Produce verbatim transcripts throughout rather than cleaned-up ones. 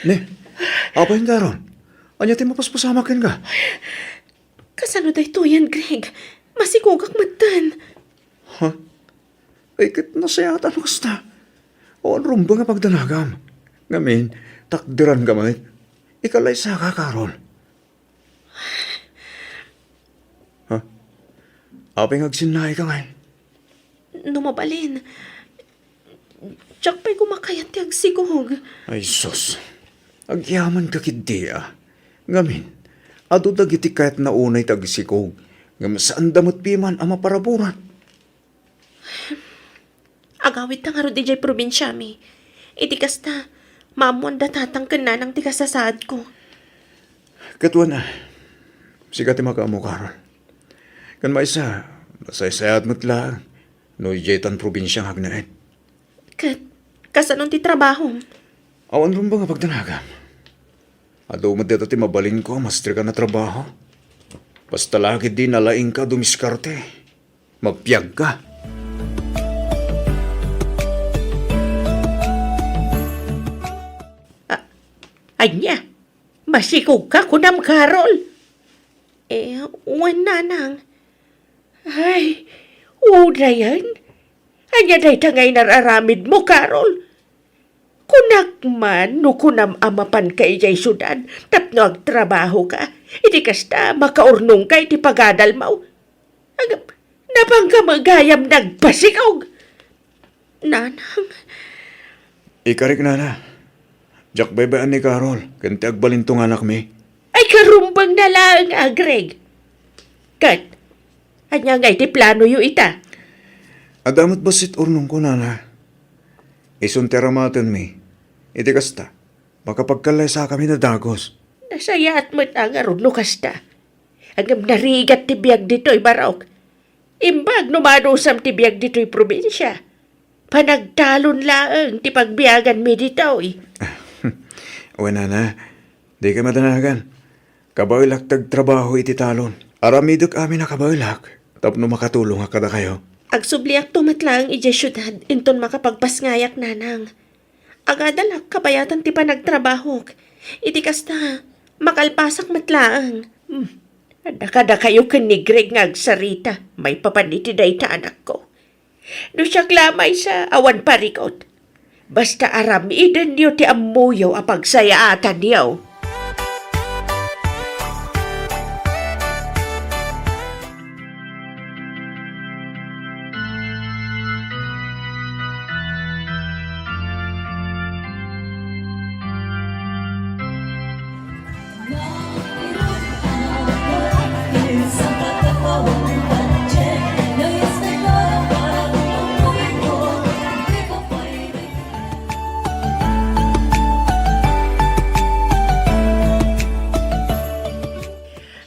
Ne, apay nga, Aaron? Ania ti mapaspasamak kenka? Kasano daytoyen, Greg? Masikogak metten. Ha? Ay, ket nasayaat no kasta. Awan rumbeng a pagdanagam. Ngamin, takderanka met. Ikalaysaka, Carol. Ha? Apay nga agsinnaika ngay? No mabalin, diak pay koma kayat ti agsikog. Ay, sus. Agyamankak ketdi, a. Ngamin, adu dagiti kayatna unay ti agsikog, ngem saanda met piman a maparaburan. Agawidta ngarud idiay probinsiami. Iti kasta, maammoanda tatang ken nanang ti kasasaadko. Ket wen, a, sika ti makaammo, Carol. Ken maysa, nasaysayaat met laeng no idiay tan probinsia nga agnaed. Ket, kasano ti trabahom? Awan rumbeng a pagdanagam. Adu met dayta ti mabalinko a masterkan a trabaho. Basta la ketdi nalaingka a dumiskarte. Magbiagka. A-, ania? Masikogka kunam, Carol? Eh, wen, nanang. Ay, unayen? Ania dayta nga inar-aramidmo, Carol? Kunak man no kunam a mapanka idiay siudad tapno agtrabahoka. Iti kasta, makaurnongka iti pagadalmo. Agam, napangka met gayam nagpasikog. Nanang. Ikarik, nana. Diak baybay-an ni Carol, ken ti agbalinto nga anakmi. Ay, karumbengna laeng a, Greg. Ket, ania ngay ti planoyo ita? Adda met bassit urnongko, nana. Isun ti aramatenmi. Iti kasta, makapagkallaysakami a dagus. Nasayaat met a ngarud no kasta. Ngem narigat ti biag ditoy, Barok. Imbag no madusam ti biag ditoy probinsia. Panagtalon laeng ti pagbiaganmi ditoy. Wen, nana, dika madanagan. Kabaelak ti agtrabaho iti talon. Aramidek amin a kabaelak tapno makatulongak kadakayo. Agsubliakto met laeng idiay siudad inton makapagpasngayak, nanang. Agadalak kabayatan ti panagtrabahok. Iti kasta, makalpasak met laeng. Hmm. Adda kadakayo ken ni Greg nga agsarita maipapan iti dayta anakko. No siak la maysa, awan parikut. Basta aramidenyo ti ammoyo a pagsayaatanyo.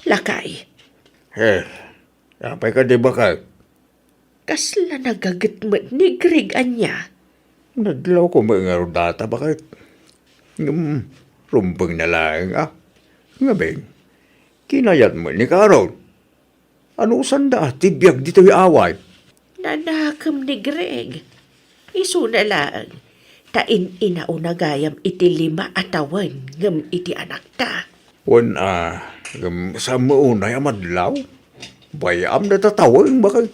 Lakay. Eh, apay kadi, baket? Kasla nagaget met ni Greg ania? Nadlawko met ngarud dayta, baket. Ngem, rumbengna laeng, a. Ngamin, kinayat met ni Carol. Anusanda ti biag ditoy away? Nanakem ni Greg. Isuna laeng, ta in-inauna gayam iti lima a tawen ngem iti anakta. Wen a, ngem saan met unay a madlaw? Bay-am dayta tawen, baket.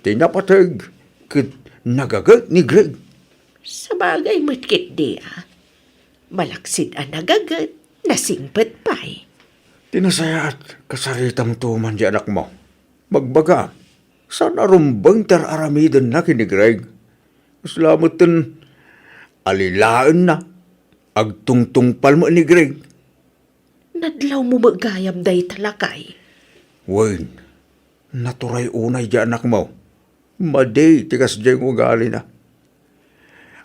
Ti napateg ket nagaget ni Greg. Sabagay met ketdi a. Malaksid a nagaget, nasingpet pay. Ti nasayaat, kasaritam to man di anakmo. Magbaga, saan a rumbeng ti ar-aramidenna ken ni Greg. Kasla met ten alilaenna, agtungtungpal met ni Greg. Nadlawmo met gayam dayta, lakay. Wen, naturay unay di anakmo. Madi ti kasdiay nga ugalina.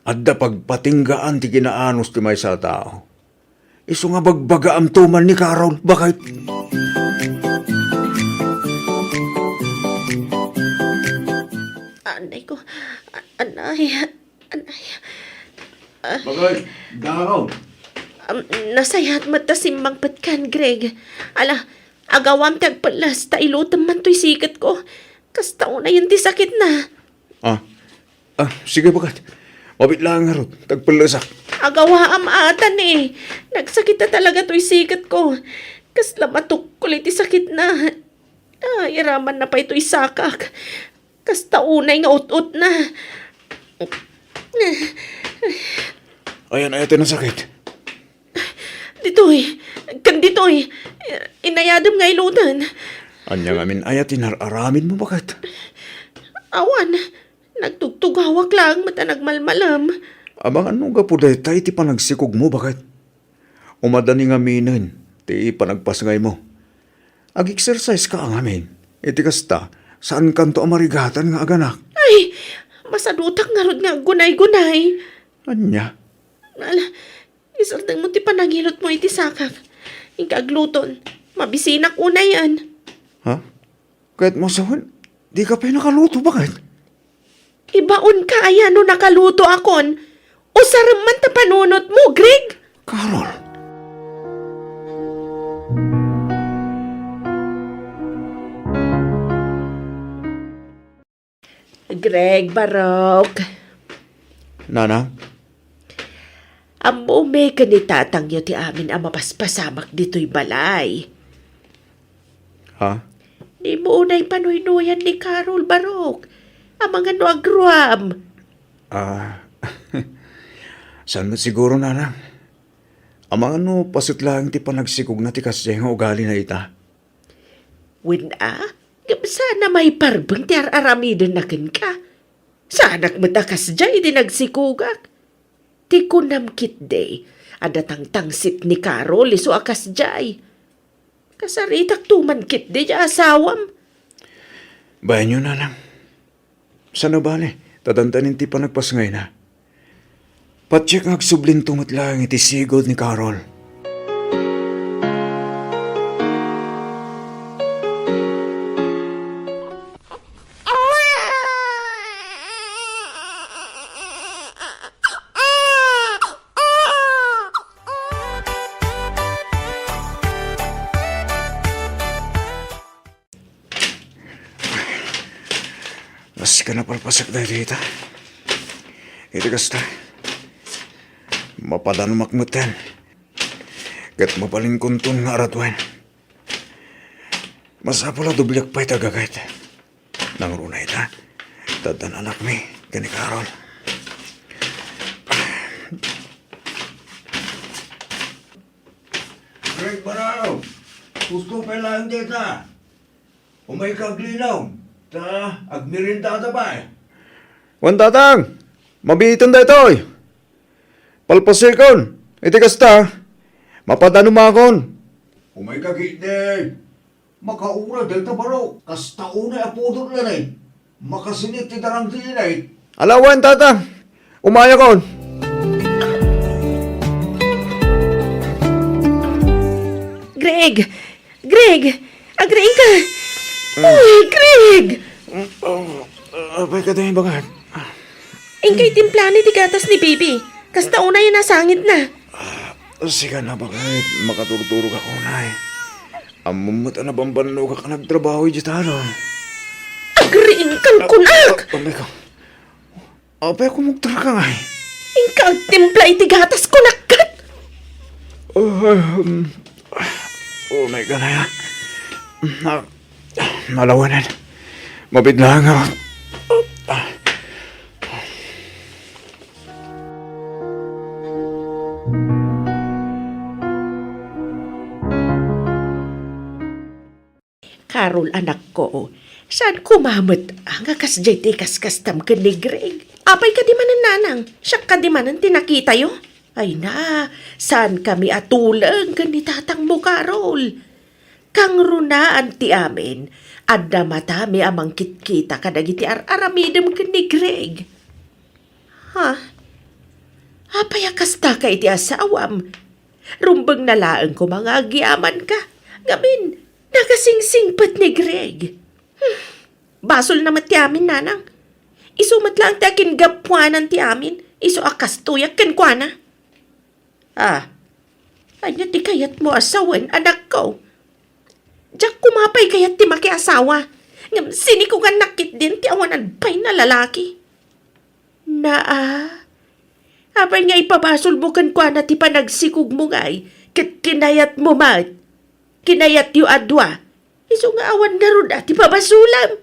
Adda pagpatinggaan ti kinaanus ti maysa a tao. Isu nga bagbagaam to man ni Carol, baket. Anay ko, a-, anay, anay. Ah. Baket, Carol. Um, nasayaat met ta simmangpetkan, Greg. Ala, agawam ti agpelles ta ilutem man toy siketko. Kasta unayen ti sakitna. Ah, Ah, sige, baket. Mabiit laeng ngarud, ta agpellesak. Agawaam atan eh. Nagsakit a talaga toy siketko. Kasla matukkol iti sakitna. Ah, iramanna pay toy sakak. Kasta unay nga ut-utna. Ayan, ayan, ti nasakit. Ditoy, ken ditoy, inayadem nga iluten. Ania ngamin aya ti nar-aramidmo, baket? Awan, nagtugtugawak laeng met a nagmalmalem. Amangan no gapu dayta iti panagsikogmo, baket? Umadani ngaminen ti panagpasngaymo. Ag-exercise ka ngamin. Iti kasta, saankanto a marigatan nga aganak. Ay, masadutak ngarud nga aggunay-gunay. Ania? Ala, isardengmo ti panangilutmo iti sakak. Inka agluton. Mabisinak unayen. Ha? Kayatmo a sawen, dika pay nakaluto, baket? Ibaonka aya no nakalutoakon. Usarem man ta panunotmo, Greg! Carol! Greg, Barok. Nanang? Ammomi ken ni tatangyo ti amin a mapaspasamak ditoy balay. Ha? Dimo unay panuynoyan ni Carol, Barok. Amangan no agruam. Ah, saan met siguro, nanang? Amangan no paset laeng ti panagsikogna ti kasdiay nga ugalina ita. Wen a, ngem saan a maiparbeng ti ar-aramidenna kenka. Saanak met a kasdiay ti nagsikogak. Ti kunam ketdi, adda tangtangsit ni Carol isu a kasdiay. Kasaritakto man ketdi ti asawam. Bayanyo, nanang. Saan a bale, ta dandanin ti panagpasngayna. Patiek nga agsublinto met laeng iti sigud ni Carol. Kas ka napalpasak daytoy ita. Iti kasta, mapadanumak metten. Ket mabalinkonton nga aratuen. Masapul a dobliak pay ti aggaget. Nangruna ita, ta addan anakmi ken ni Carol. Greg Barao, gusto pay laeng dita. Umayka aglinaw, ta agmeriendada pay. Wen, Tatang, mabiiten daytoy. Palpasekon, iti kasta, mapadanumakon. Umayka ketdi. Makauray dayta, Barok. Kasta unay a pudot laeng. Makasinit ti darang ti init. Ala wen, Tatang. Umayakon. Greg! Greg! Agriingka! Mm. Uy, Greg! Mm, oh, ah, apay kadi, baket? Inkay timplani ti gatas ni Bibi. Kasta unay a nasangitna. Ah, sika na, baket? Makaturturogak unay. Ammom met a nabambannogak a nagtrabaho idiay talon. Agriingkan kunak! Ah, apay ka? Apay a kumugtarka ngay? Inka agtimpla iti gatas kunak ket! Ah, um, oh my God, ay, ah. Na, nalawanan. Mabidlaang ako. Carol, anakko, saan koma met nga kasdiay ti kaskastam ken ni Greg? Apay kadi manen, nanang? Siak kadi manen ti nakitayo? Ay na, saankami a tuleng ken ni tatangmo, Carol. Kangrunaan ti amin, adda matami a mangkitkita kadagiti ar-aramidem ken ni Greg. Ha? Apay a kastaka iti asawam? Rumbengna laeng koma nga agyamanka. Ngamin, nakasingsingpet ni Greg. Hmm. Basolna met ti amin, nanang. Isu met laeng ti akingapuanan ti amin. Isu a kastoyak kenkuana. Ah, ania ti kayatmo a sawen, anakko? Diak koma pay kayat ti makiasawa. Ngem sinikugannak ketdin ti awanan pay a lalaki. Naa, Apay nga ipabasolmo kenkuana ti panagsikogmo ngay, ket kinayatmo met? Kinayatyo a dua. Isu nga awan ngarud a ti pabasolam.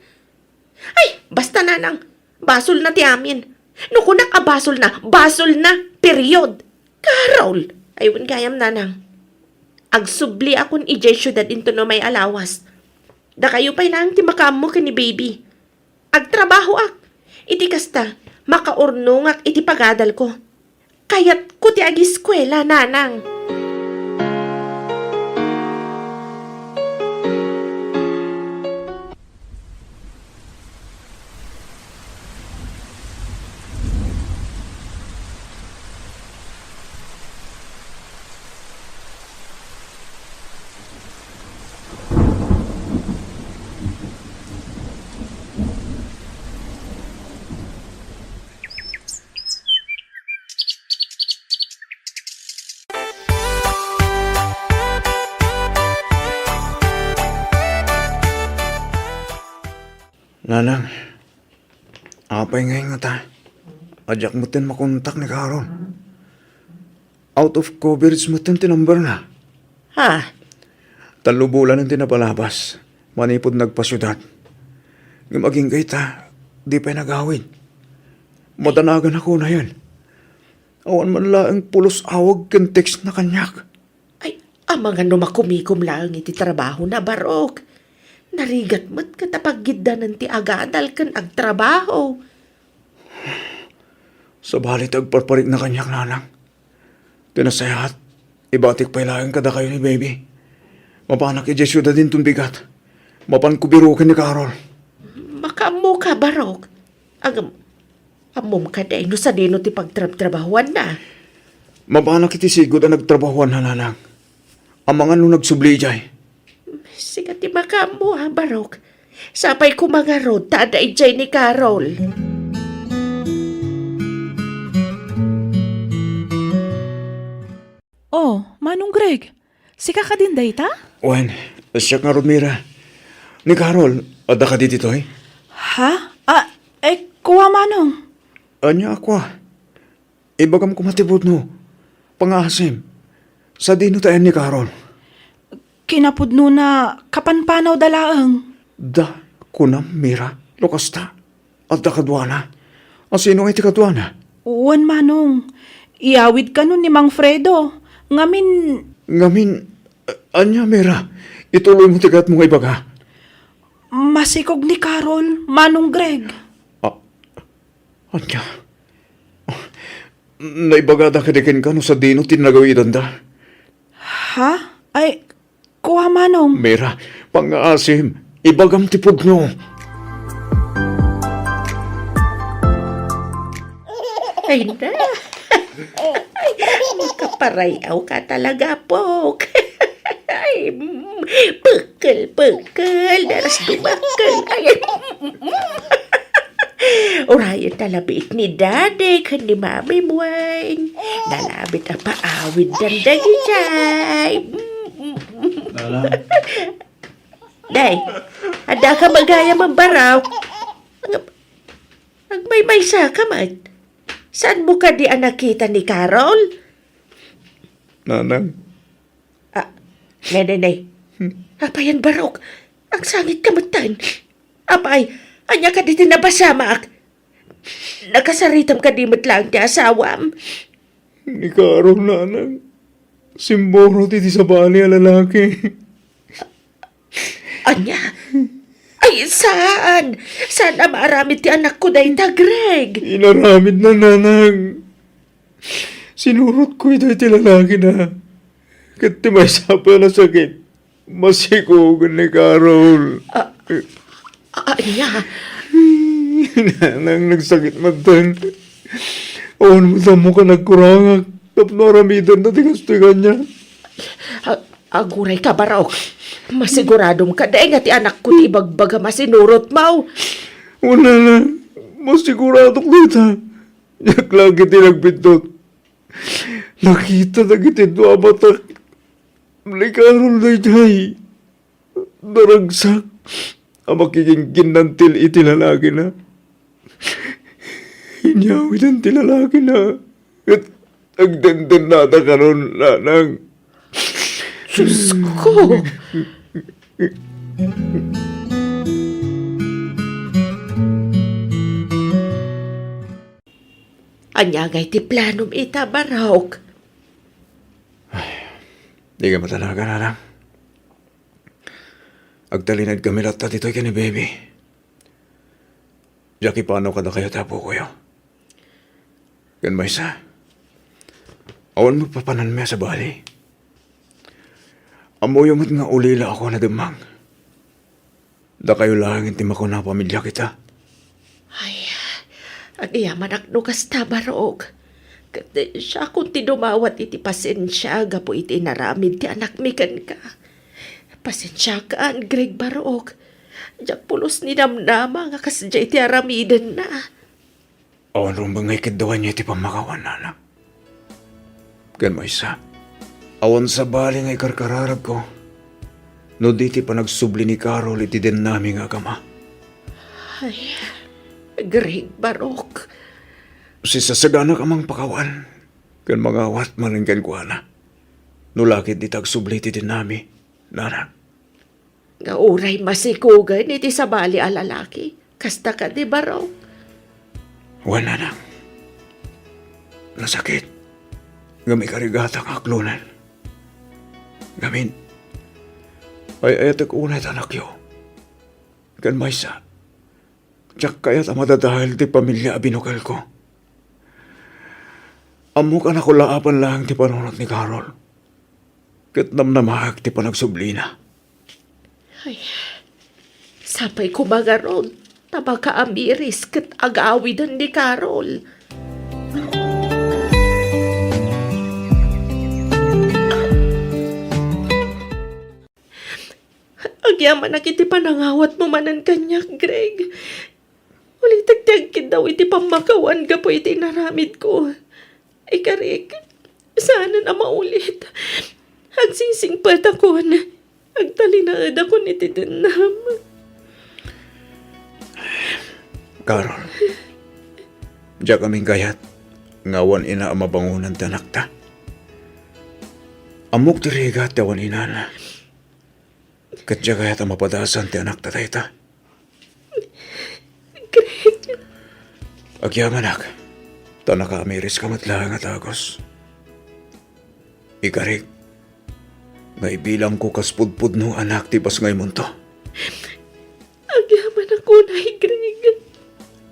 Ay, basta, nanang. Basolna ti amin. No kunak a basolna, basolna. Period. Carol! Ay, wen gayam, nanang. Agsubliakon idiay siudad inton umay a lawas. Dakayo pay laeng ti makaammo ken ni baby. Agtrabahoak. Iti kasta, makaurnongak iti pagadalko. Kayatko ti agiskuela, nanang. Nanang, apay ngay ngata? Diak metten makontak ni Carol. Out of coverage metten ti number na. Ha? Tallo bulanen ti napalabas manipud nagpasiudad. Ngem agingga ita, di pay nagawid. Madanagan ako na yan. Awan man laeng pulos awag ken text na kaniak. Ay, amangan no makumikom laeng iti trabaho na, Barok. Narigat met ket apaggiddanan ti agadal ken agtrabaho. Sabali ti agparparikna kaniak, nanang. Ti nasayaat, ibatik pay laeng kadakayo ni baby. Mapanak idiay siudad inton bigat. Mapanko biroken ni Carol. Makaammoka, Barok. Agam, ammom kadi no sadino ti pagtrabtrabahoanna? Mapanak iti sigud a nagtrabahoanna, nanang. Amangan no nagsubli idiay. Sika ti makaammo, ha, Barok. Sapay koma ngarud ta adda idiay ni Carol. Oh, Manong Greg, sika kadin dayta? Wen, siak ngarud, Mira. Ni Carol, adda kadi ditoy? Ha? Ah, eh, kua, Manong. Ania a kua? Ibagam koma ti pudno. Pangngaasim. Sadino ti ayan ni Carol? Kinapudnona, kapanpanawda laeng. Da, kunam, Mira, no kasta. Adda kaduana. A sino ngay ti kaduana? Wen, Manong. Iyawid kano ni Mang Fredo. Ngamin, Ngamin, a-, ania, Mira? Ituloy mo ti kayatmo nga ibaga. Masikog ni Carol, Manong Greg. Ah, ania? Naibagada kadi kenka no sadino ti nagawidanda? Ha? Ay, kua, Manong. Mira, pangngaasim, ibagam ti pudno. Ay, na. Ay, makaparay-aw ka talaga, Pok. Ay, mm, pekkel, pekkel, daras dumakkel. Ay, ay, mm, mm, mm. Urayen ta labiit ni Daddy ken ni Mami Mueng. Nalabit a paawid dan dagijay. Mm, mm, mm. Nanang. Day, adda ka magayam a baraw. Ag-, agmaymaysa ka met. Saan mo kadi a nakita ni Carol? Nanang. Ah, ne, ne, ne. Hmm. Apay, Barok. Agsangit ka metten. Apay, ania kadi ti nabasamak? Nakasaritam kadi met laeng ti asawam? Ni Carol, nanang. Simmurot iti sabali a lalaki. Ania? Ay, saan? Saan a maaramid ti anakko dayta, Greg? Inaramidna, nanang. Sinurotko iti lalaki na. Ket ti maysa pay a sakit, masikog ni Carol. Ah, ah, ania? Nanang, nagsakit metten. Awan met ammok a nagkurangak tapno aramidenda ti kastoy kaniak. Ah, aguray ka, Barok. Masiguradom kadi nga ti anakko ti ibagbagam a sinurotmo? Wen, nanang, masiguradok dayta. Diak la ketdi nagbiddut. Nakita dagiti dua a matak ni Carol daydiay. Naragsak a makigingginnantil iti lalakina. Inyawiden ti lalakina. Ket agdendennata kanon, nanang. Diosko! Ania ngay ti planom ita, Barok? Ay, di ka matalaga, nanang. Agtalined kami latta ditoy ken ni Baby. Diak ipano kadakayo ti apokoyo. Ken maysa, awan met papananmi a sabali. Ammoyo met nga ulila ako a nademmang. Dakayo laeng ti makuna a pamiliak ita. Ay, agyamanak no kasta, Barok. Ket siakon ti dumawat iti pasensia gapu iti inaramid ti anakmi kenka. Pasensiakan, Greg Barok. Diak pulos ni namnama nga kasdiay ti aramidenna. Awan rumbeng nga ikiddawanyo iti pammakawan, nanang. Ken maysa, awan sabali nga ikarkararagko no di ti panagsubli ni Carol iti dennami nga agama. Ay, Greg Barok. Sisasaganak a mangpakawan ken mangawat manen kenkuana. No la ket di ta agsubli iti dennami, nanang. Nga uray masikugen iti sabali a lalaki. Kasta kadi, Barok? Wen, nanang. Nasakit. Ngem ikarigatak nga aklonen. Ngamin, ay-ayatek unay ti anakyo. Ken maysa, diak kayat a madadael ti pamilia a binukelko. Ammok a nakulaapan laeng ti panunot ni Carol. Ket namnamaek ti panagsublina. Ay, sapay koma ngarud ta makaamiris ket agawiden ni Carol. Agyamanak iti panangawatmo manen kaniak, Greg. Ulitek ti agkiddaw iti pammakawan gapu iti inaramidko. Ikarik, saanen a maulit. Agsisingpetakon. Agtalinaedakon iti dennam. Carol, diak amin kayat nga awan ina a mabangonan ti anakta. Ammok ti rigat ti awan inana. Ket diak kayat a mapadasan ti anakta dayta. Greg. Agyamanak, ta nakaamiriska met laeng a dagus. Ikarik, nga ibilangko kas pudpudno a anak ti basngaymonto. Agyamanak unay, Greg.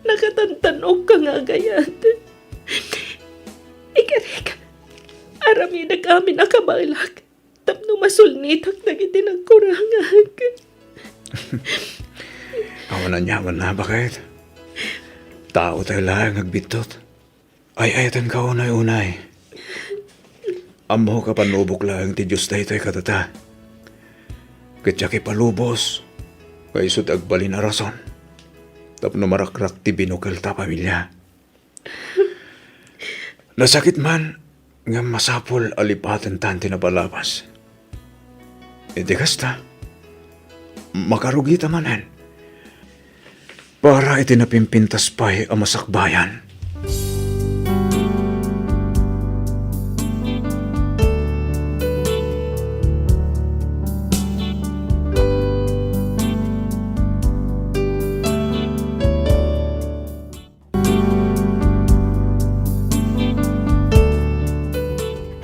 Nakatantan-okka nga agayat. Ikarik, aramidek amin a kabaelak tapno masulnitak dagiti nagkurangak. Awan aniamanna, baket. Tao tayo laeng agbiddut. Ay-ayatenka unay-unay. Ammok a pannubok laeng ti Dios daytoy kadata. Ket diak ipalubos nga isu ti agbalin a rason tapno marakrak ti binukel ta a pamilia. Nasakit man, ngem masapul a lipatentan ti napalabas. Iti kasta, makarugita manen para iti napimpintas pay a masakbayan.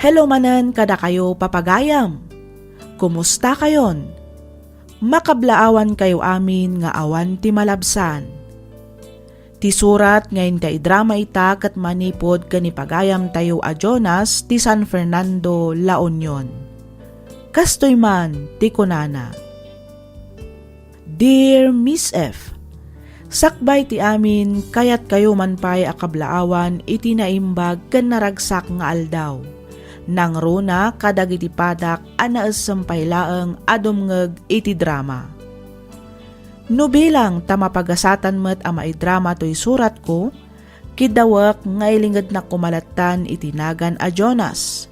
Hello manen kadakayo, papagayam. Kumusta kayon? Makablaawan kayo amin nga awan ti malabsan. Ti surat nga inkaidrama ita ket manipud ken ni pagayamtayo a Jonas ti San Fernando, La Union. Kastoy man ti kunana. Dear Miss F, sakbay ti amin, kayatkayo man pay a kablaawan iti naimbag ken naragsak nga aldaw. Nangruna kadagiti padak a naessem pay laeng a dumngeg iti drama. No bilang ta mapagasatan met a maidrama toy suratko, kiddawek nga ilingednak koma lattan iti nagan a Jonas.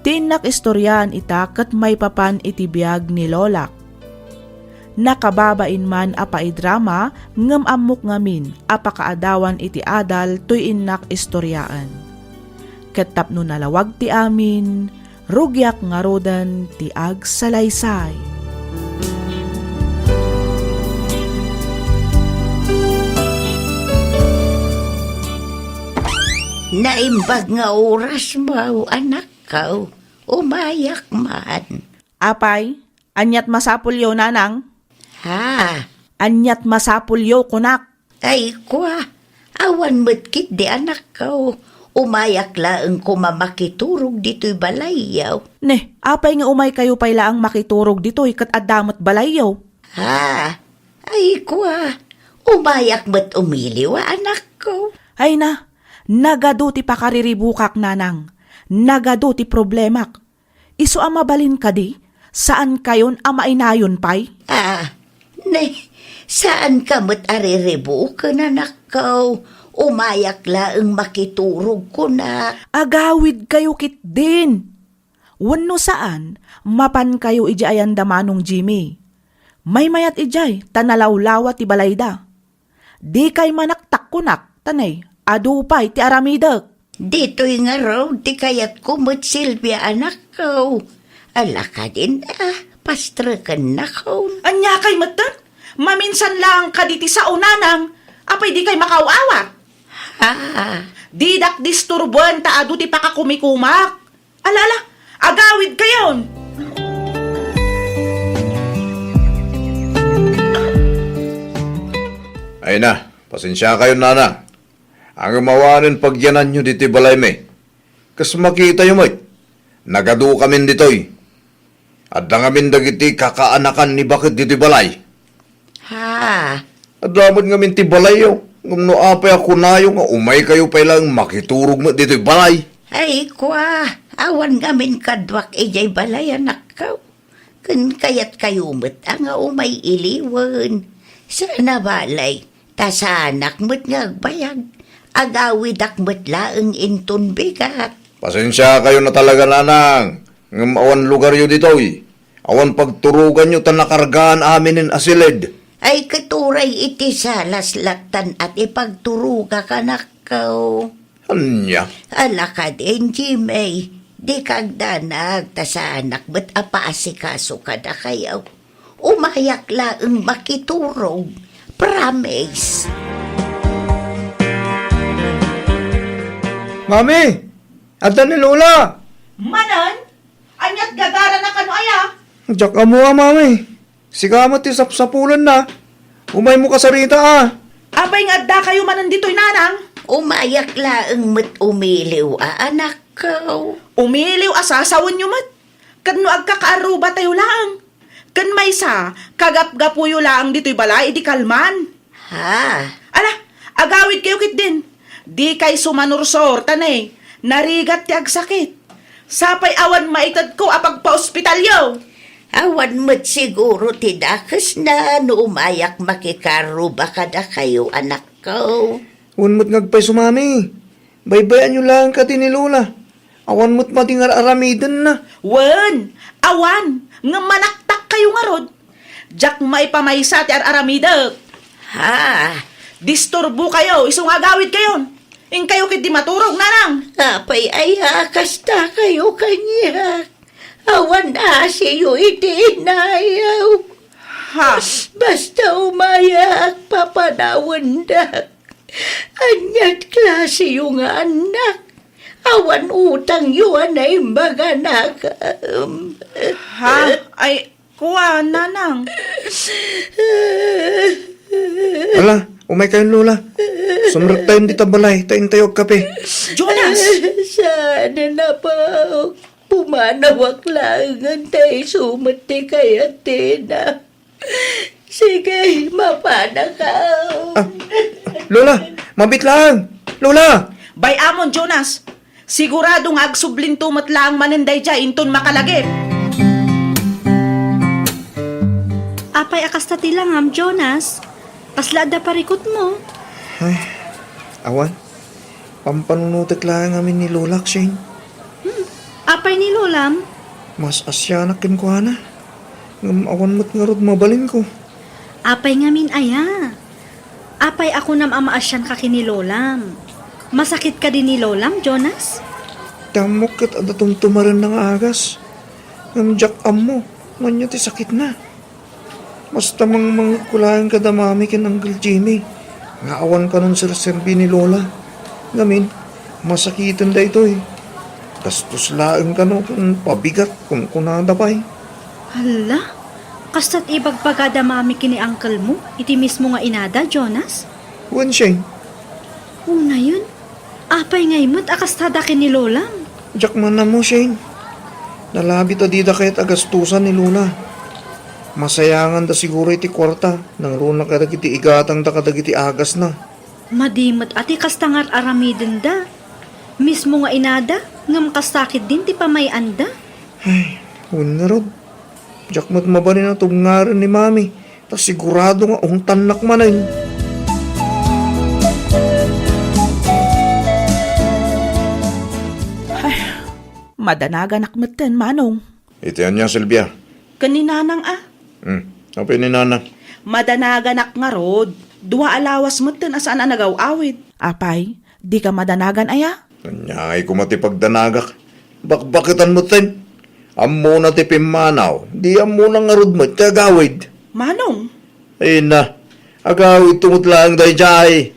Ti innak istoriaan ita ket maipapan iti biag ni lolak. Nakababain man a paidrama ngem ammok ngamin a pakaadawan iti adal toy innak istoriaan. Ket tapno nalawag ti amin, rugiak ngaruden ti agsalaysay. Naimbag nga oras mo, anakko. Umayak man. Apay, aniat masapulyo, nanang? Ha? Aniat masapulyo, kunak? Ay, kua, awan met ketdi, anakko. Umayak laeng koma makiturog ditoy balayyo. Ne, apay nga umaykayo pay laeng makiturog ditoy ket adda met balayyo? Ha? Ay, kua, umayak met umiliw a, anakko. Ay na, nagadu ti pakariribukak, nanang. Nagadu ti problemak. Isu a mabalin kadi, saankayon a mainayon pay? Ah, ne, saanka met a riribuken, anakko. Umayak laeng makiturog, kunak. Agawidkayo ketdin. Wenno saan, mapankayo idiay ayanda Manong Jimmy. Maymayat idiay ta nalawlawa ti balayda. Dikay manaktak, kunak, ta ne, adu pay ti aramidek. Ditoy ngarud ti kayatko met, Silvia, anakko. Ala kadin, ah, pastrekennakon. Aniakay metten? Maminsan laeng kadi ti sao, nanang. Apay dikay makaaw-awat? Ha? Didak disturboen ta adu ti pakakumikumak. Ala, ala, agawidkayon! Ay na, pasensiakayon, nanang. Ngem awanen pagyananyo ditoy balaymi. Kas makitayo met, nagadukamin ditoy. Adda ngamin dagiti kakaanakan ni baket ditoy balay. Ha? Adda met ngamin ti balayyo, ngem no apay a kunayo nga umaykayo pay laeng makiturog met ditoy balay. Ay, kua, awan ngamin kaduak idiay balay, anakko. Ken kayatkayo met a nga umay iliwen. Saan a balay, ta saanak met nga agbayag. Agawidak met laeng inton bigat. Pasensiakayon a talaga, nanang, ngem awan lugaryo ditoy. Awan pagturoganyo ta nakargaan aminen a siled. Ay, ket uray iti salas lattan a ti pagturogak, anakko. Ania? Ala kadin, Jimmy, dika agdanag ta saanak met a paasikaso kadakayo. Umayak laeng makiturog. Promise. Mami! Adda ni Lola! Manen? Aniat gagarana kano aya? Diak ammo a, Mami. Sika met ti sapsapulenna. Umaymo kasarita a. Apay nga addakayo manen ditoy, nanang? Umayak laeng met umiliw a, anakko. Umiliw a sasawenyo met. Ken no agkakaarrubatayo laeng. Ken maysa, kagapgapuyo laeng ditoy balay idi kalman. Ha? Ala, agawidkayo ketdin. Dikay sumanursor, ta ne, narigat ti agsakit. Sapay awan maitedko a pagpaospitalyo. Awan met siguro ti dakesna no umayak makikarruba kadakayo, anakko. Wen met nga agpayso, Mami. Baybay-anyo laeng kadi ni Lola. Awan met madi nga ar-aramidenna. Wen, awan, ngem manaktakkayo ngarud. Diak maipamaysa ti ar-aramidek. Ha? Disturbokayo, isu nga agawidkayon. Inkayo ketdi maturog, nanang. Apay aya a kastakayo kaniak? Awan asiyo iti inayo. Ha? Basta umayak, papanawendak. Aniat klasiyo nga annak? Awan utangyo a naimbag a nakam. Ha? Ay, kua, nanang. Ala, umaykayon, Lola. Sumrektayon dita balay, ta intayo agkape. Jonas! Saan, apo? Pumanawak laengen ta isu met ti kayatna. Sige, mapanaka. Ah, Lola, mabit laeng. Lola! Bay-amon, Jonas. Sigurado nga agsublinto met laeng manen daydiay inton makalagip. Apay a kasta ti langam, Jonas? Kasla adda parikutmo? Ay, awan. Pampanunotek laeng amin ni Lolak, Shane. Hmm. Apay ni Lolam? Mas asianak kenkuana. Ngem awan met ngarud mabalinko. Apay ngamin aya? Apay a kunam a maasianka ken ni Lolam? Masakit kadi ni Lolam, Jonas? Ti ammok ket adda tumtumarenna nga agas. Ngem diak ammo no ania ti sakitna. Basta mangmangegko laeng kada Mami ken Uncle Jimmy nga awan kanon serserbi ni Lola. Ngamin, masakiten daytoy. Gastos laeng kano ken pabigat, kunkunada pay. Hala, kasta ti ibagbagada Mami ken ni uncle mo iti mismo nga inada, Jonas? Wen, Shane. Unayen, apay ngay met a kastada ken ni Lolam? Diak man ammo, Shane. Nalabit a dida kayat a gastusan ni Lola. Masayanganda siguro iti kuarta, nangruna kadagiti igatangda kadagiti agasna. Madi met a ti kasta nga ar-aramidenda. Mismo nga inada, ngem kasta ketdin ti pamay-anda. Ay, wen ngarud. Diak met mabalin a tubngaren ni Mami, ta sigurado nga ungtannak manen. Ay, madanaganak metten, Manong. Iti ania, Silvia? Ken ni Nanang a. Hmm, apay ni Nanang? Madanaganak ngarud. Dua a lawas metten a saan a nagaw-awid. Apay, dika madanagan aya? Ania ngay koma ti pagdanagak? Bakbaketan metten. Ammona ti pimmanaw, di ammona ngarud met ti agawid. Manong? Ay na, agawidto met laeng daydiay.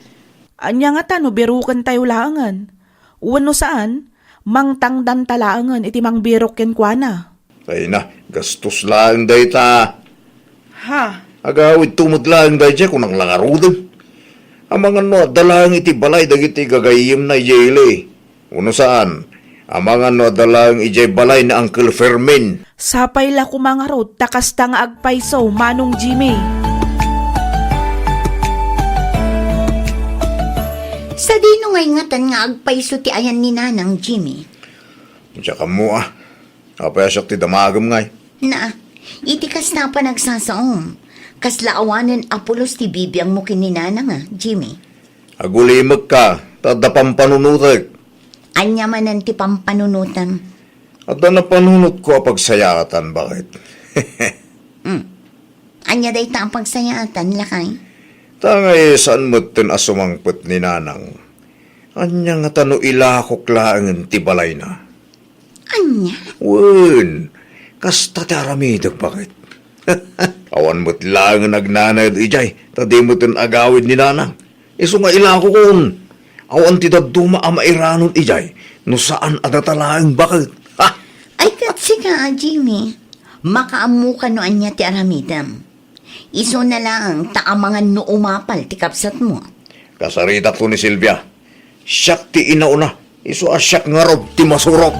Ania ngata no birokentayo laengen? Wenno saan, mangtangdanta laengen iti mangbirok kenkuana. Ay na, gastos laeng dayta. Ha? Agawidto met laeng daydiay, kunak la ngaruden. Amangan no adda laeng iti balay dagiti gagayyemna idiay ili. Wenno saan, amangan no adda laeng idiay balay ni Uncle Fermin. Sapay la koma ngarud ta kasta nga agpayso, Manong Jimmy. Sadino ngay ngatan nga agpayso ti ayan ni Nanang Jimmy? Diak ammo a. Apay a siak ti damagem ngay? Na, iti kasta a panagsasaom, kasla awanen a pulos ti bibiangmo ken ni Nanang a, Jimmy. Agulimekka, ta adda pampanunotek. Ania manen ti pampanunotem? Adda napanunotko a pagsayaatan, baket. Hmm. Ania dayta a pagsayaatan, lakay? Ta ngay saan metten a sumangpet ni Nanang. Ania ngata no ilakok laengen ti balayna? Ania? Wen, kasta ti aramidek, baket. Awan met laengen agnanaed idiay, ta di metten agawid ni Nanang. Isu nga ilakokon, awan ti dadduma a mairanon idiay no saan a data laeng baket. Ha? Ay, ket sika, Jimmy, makaammoka no ania ti aramidem. Isuna laeng ta amangan no umapal ti kabsatmo. Kasaritakto ni Silvia. Siak ti inauna, isu a siak ngarud ti masurot.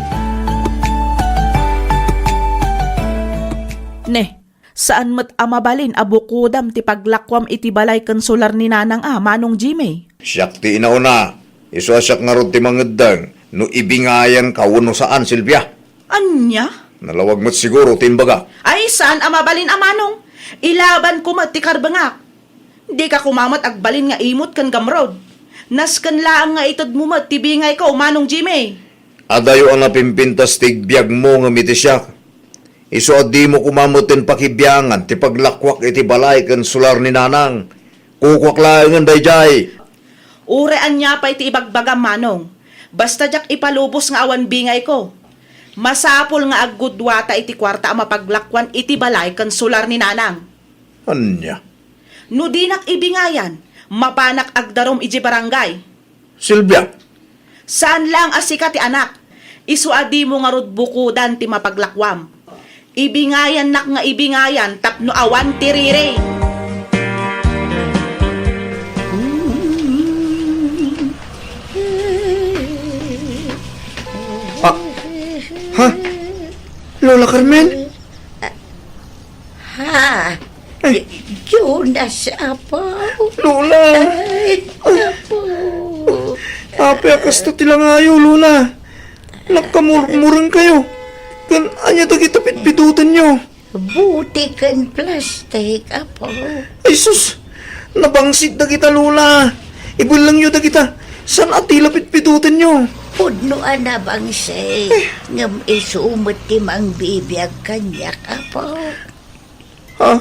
Ne, saan met a mabalin a bukodam ti paglakuam iti balay ken solar ni Nanang a, Manong Jimmy? Siak ti inauna, isu a siak ngarud ti mangeddeng no ibingayanka wenno saan, Silvia. Ania? Nalawag met siguro ti imbagak. Ay, saan a mabalin a, Manong. Ilabanko met ti karbengak. Dika koma met agbalin nga imut ken gamrud. Nasken laeng nga itedmo met ti bingayko, Manong Jimmy. Adayo a napimpintas ti igbiagmo ngem iti siak. Isu a dimo koma metten pakibiangan ti paglakuak iti balay ken solar ni Nanang. Kukuak laengen daydiay. Uray ania pay ti ibagbagam, Manong. Basta diak ipalubos nga awan bingayko. Masapul nga agguduata iti kuarta a mapaglakuan iti balay ken solar ni Nanang. Ania? No dinak ibingayan, mapanak agdarum idiay barangay. Silvia! Saan laeng a sika ti anak. Isu a dimo ngarud bukodan ti mapaglakuam. Ibingayannak nga ibingayan tapno awan ti riri. Ah, ha? Lola Carmen? Ha? Ay. Jonas, Apo. Lola! Ay, Apo. Apay a kasta ti langayo, Lola? Nagkamurmureng kayo. Ken ania dagita pitpidutenyo? Buti ken plastik, Apo. Ay sus! Nabangsit dagita, Lola. Ibellengyo dagita. Saan a tila pitpidutenyo? Pudno a nabangsit. Eh. Ngem isu met ti mangbibiag kaniak, Apo. Ha?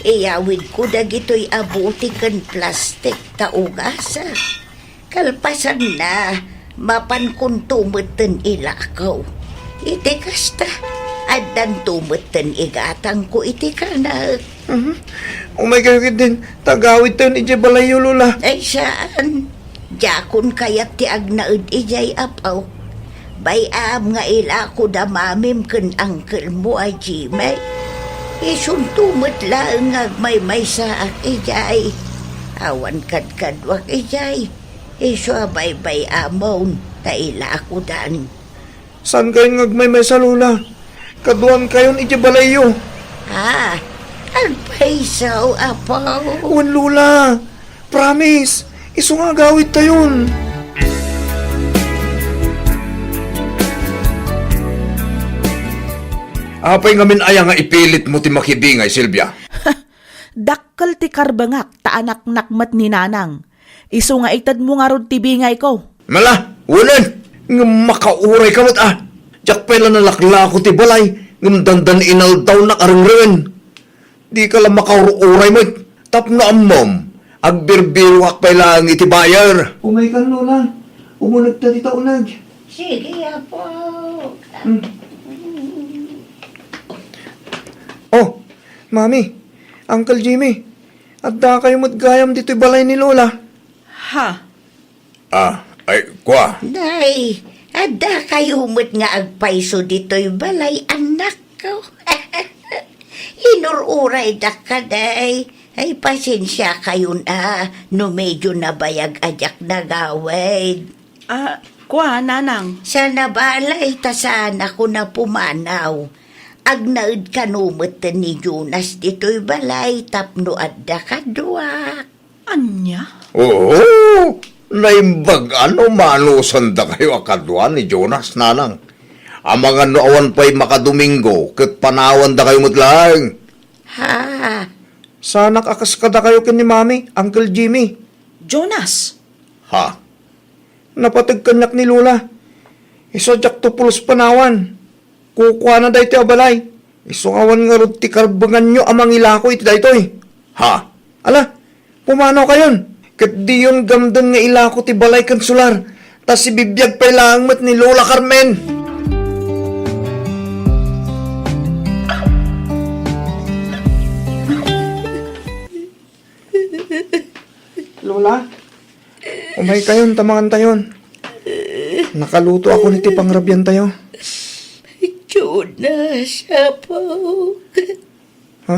Iyawidko dagitoy a buti ken plastik ta ugasak. Kalpasanna, Mapankonto metten ilako. Iti kasta, addanto metten igatangko iti kanek. Mhm. Umaykayo ketdin, ta agawidtayon idiay balayyo, Lola. Ay, saan. Diakon kayat ti agnaed idiay, Apo. Bay-am nga ilako da mamim ken angkelmo a Jimmy. Isunto met laeng nga agmaymaysaak idiay. Awan kadkaduak idiay. Isu a baybay-amon ta ilakodan. Saankayon nga agmaymaysa, Lola? Kaduankayon idiay balayyo. Ha? Agpayso, Apo? Wen, Lola. Promise. Isu nga agawidtayon. Apay ngamin aya nga ipilitmo ti makibingay, Silvia? Dakkel ti karbengak ta anaknak met ni Nanang. Isu nga itedmo ngarud ti bingayko. Mala, wenen! Ngem makaurayka met a! Diak pay la nalaklako ti balay, ngem dandan inaldawnak a rengreng. Dika la makaur-uray met, tapno ammom, agbirbiroak pay laeng iti buyer. Umaykan, Lola. Umunegta dita uneg. Sige, Apo. Hmm. Oh, Mami, Uncle Jimmy, addakayo met gayam ditoy balay ni Lola. Ha? Ah, ay, kua. Nay, addakayo met nga agpayso ditoy balay, annakko. Inur-uraydak kadi. Ay, pasensiakayon a no medyo nabayag a diak nagawid. Ah, kua, Nanang. Saan a balay ta saanakon a pumanaw. Agnaed kano met ni Jonas ditoy balay tapno adda kaduak. Ania? Oo, naimbag a no manusandakayo a kadua ni Jonas, Nanang. Amangan no awan pay makadomingo ket panawandakayo met laeng. Ha? Saanak a kas kadakayo ken ni Mami, Uncle Jimmy. Jonas! Ha? Napateg kaniak ni Lola. Isu a diakto pulos panawan. Kukuana daytoy a balay. Isu nga awan ngarud ti karbenganyo a mangilako iti daytoy. Ha? Ala, pumanawkayon. Ket diyon gamden nga ilako ti balay ken solar, ta sibibiag pay laeng met ni Lola Carmen. Lola, umaykayon ta mangantayon. Nakalutoakon iti pangrabiantayo. Jonas, Apo. Ha?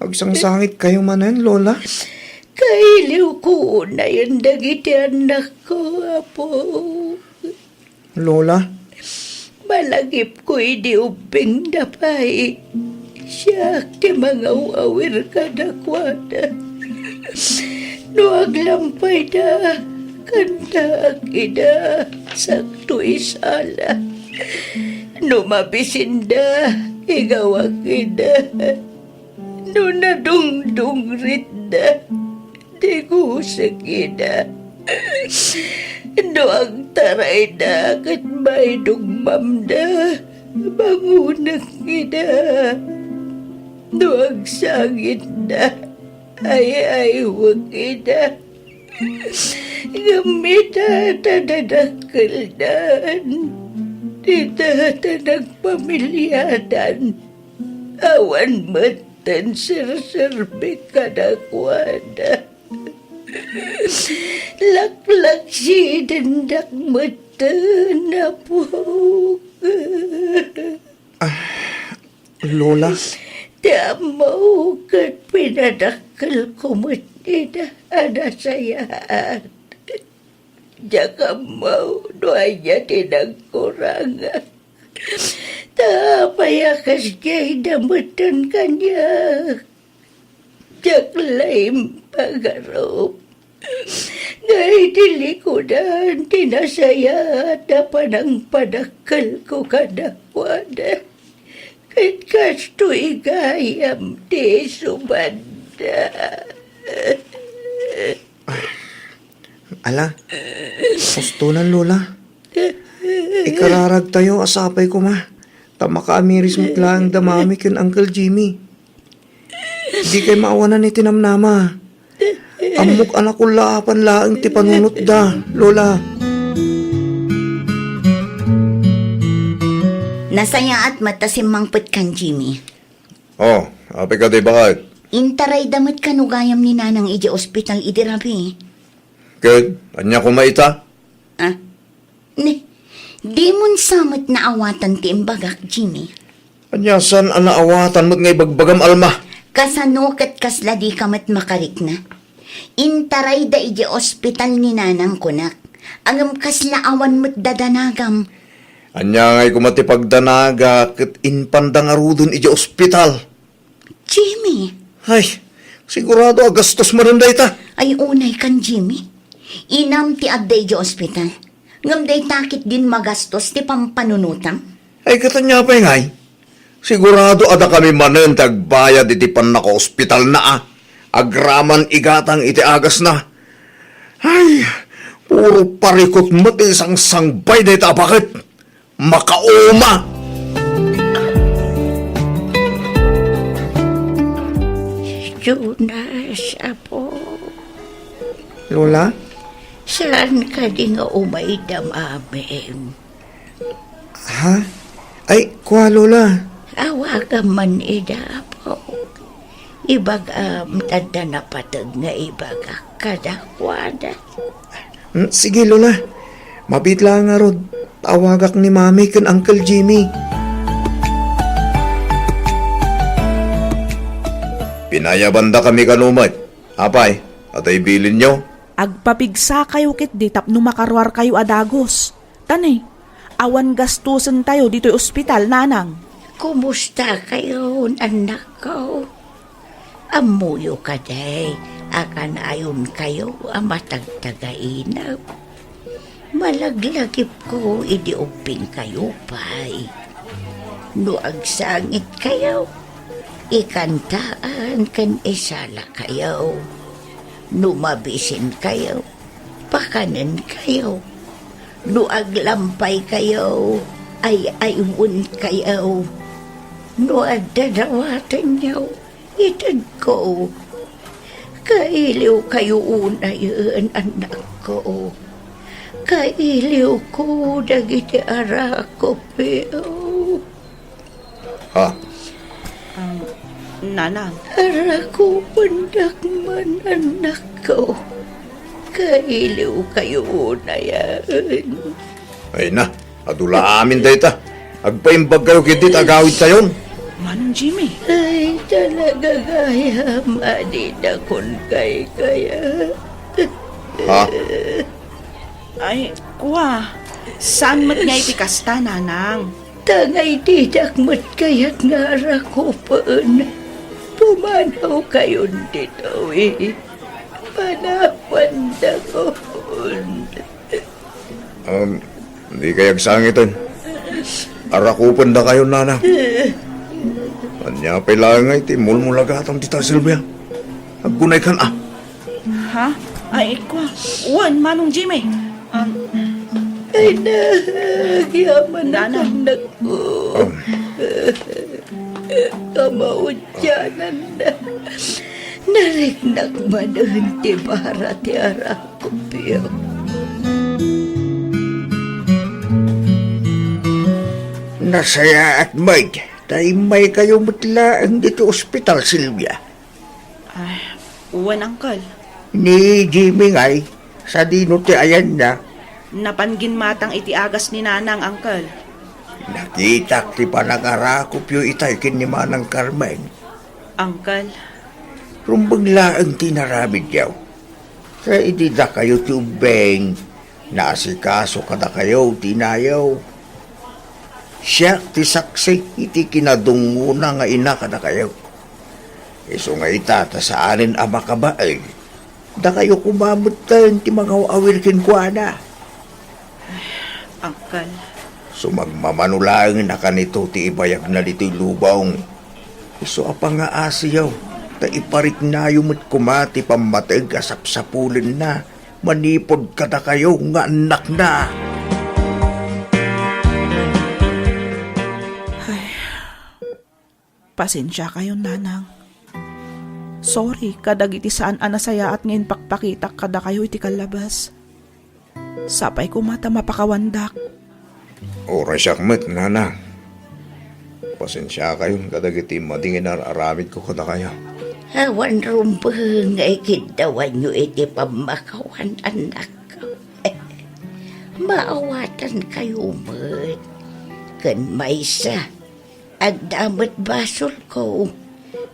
Agsangsangitkayo manen, Lola? Kailiwko unayen dagiti annakko, Apo. Lola? Malagipko idi ubbingda pay. Siak ti mangaw-awir kadakuada. No aglampayda, kantaak ida, sakto isala. No mabisinda, igawak ida. No nadungdungritda, digusek ida. No agtarayda ket maidugmamda, bangonek ida. No agsangitda, ay-aywek ida. Ngem ita ta dadakkeldan, ita ta nagpamiliadan, awan met ti serserbi kadakuada. Laklaksidendak metten, Apok. Ah, Lola? Ti ammok ket pinadakkelko met ida a nasayaat. Diak ammo no ania ti nagkurangak. Ta apay a kasdiay da metten kaniak? Diak la impagarup nga idi likudan ti nasayaat a panangpadakkelko kadakuada, ket kastoy gayam ti isubadda. Ala, ustonan, Lola. Ikararagtayo a sapay koma, ta makaamiris met laeng da Mami ken Uncle Jimmy. Dikay maawanan iti namnama. Ammok a nakullaapan laeng ti panunotda, Lola. Nasayaat met ta simmangpetkan, Jimmy. Oh, apay kadi, baket? Intarayda met kano gayam ni Nanang idiay ospital idi rabii. Ket, ania koma ita? Ah? Ne, dimon sa met naawatan ti imbagak, Jimmy. Ania saan a naawatan met nga ibagbagam, Alma? Kasano ket kasla dika met makarikna? Intarayda idiay ospital ni Nanang, kunak. Ngem kasla awan met dadanagam. Ania ngay koma ti pagdanaga ket impanda ngaruden idiay ospital? Jimmy! Ay, sigurado a gastos manen dayta. Ay, unay kan, Jimmy. Inam ti adda idiay ospital. Ngem dayta ketdin magastos ti pampanunotam? Ay, ket ania pay ngay? Sigurado a dakami manen ti agbayad iti pannakaospitalna a agraman igatang iti agasna. Ay, puro parikut met ti sangsangbay dayta a baket. Makauma! Jonas, apo. Lola? Saan kadi nga umayda, mamim? Ha? Ay, kua, Lola. Awagam man ida, apo. Ibagam, adda napateg nga ibagak kadakuada. Hmm, sige, Lola. Mabiit lang ngarud. Awagak ni Mami ken Uncle Jimmy. Pinayabandakami kano met. Apay, adda ibilinyo? Agpapigsakayo ketdi tapno makaruarkayo a dagus. Ta ne, awan gastosentayo ditoy ospital, Nanang. Kumustakayon, annakko? Ammoyo kadi a kanayonkayo a matagtagainep? Malaglagipko idi ubbingkayo pay. No agsangitkayo, ikantaan ken isalakayo. No mabisinkayo, pakanenkayo. No aglampaykayo, ay-aywenkayo. No adda dawatenyo, itedko. Kailiwkayo unayen, annakko. Kailiwko dagiti arakupyo. Ha? Um, Nanang. Arakupendak man, annakko. Kailiwkayo unayen. Ay na, adu la amin dayta. Agpaimbagkayo ketdi ta agawidtayon. Manong Jimmy. Ay, talaga gayam a dida kunkaykaya. Ha? Ay, kua. Saan met nga iti kasta, Nanang? Ta ngay didak met kayat nga arakupen. Pumanawkayon ditoy. Panawandayon. Um, di kay agsangiten. Arakupendakayon, Nanang. Ania pay laeng nga iti mulmulagatam dita, Silvia? Aggunaykan, a. Ha? Ay, kua. Wen, Manong Jimmy. Um, Ay, nagyaman Nanang. Ako. Um. Kamaudiananna. Nariknak manen ti bara ti arakupyo. Nasayaat met ta immaykayo met laeng ditoy ospital, Silvia. Ay, wen, Uncle. Ni Jimmy ngay, sadino ti ayanna? Napan ginmatang iti agas ni Nanang, Uncle. Nakitak ti panangarakupyo itay ken ni Manang Carmen. Uncle. Rumbeng laeng ti inaramidyo. Sa idi dakayo ti ubbing, naasikaso kadakayo ti inayo. Siak ti saksi iti kinadungngona nga ina kadakayo. Isu nga ita ta saanen a makabaeg, dakayo koma metten ti mangaw-awir kenkuana. Uncle. Sumagmamano laeng a kanito ti ibayagna ditoy lubong. Isu a pangaasiyo, ta ipariknayo met koma ti pammateg a sapsapulenna manipud kadakayo nga annakna. Ay, pasensiakayon, Nanang. Sorry kadagiti saan a nasayaat nga impakpakitak kadakayo iti kallabas. Sapay koma ta mapakawandak. Uray siak met, Nanang. Pasensiakayon kadagiti madi nga inar-aramidko kadakayo. Awan rumbeng nga ikiddawanyo iti pammakawan, anakko. Maawatankayo met. Ken maysa, adda met basolko,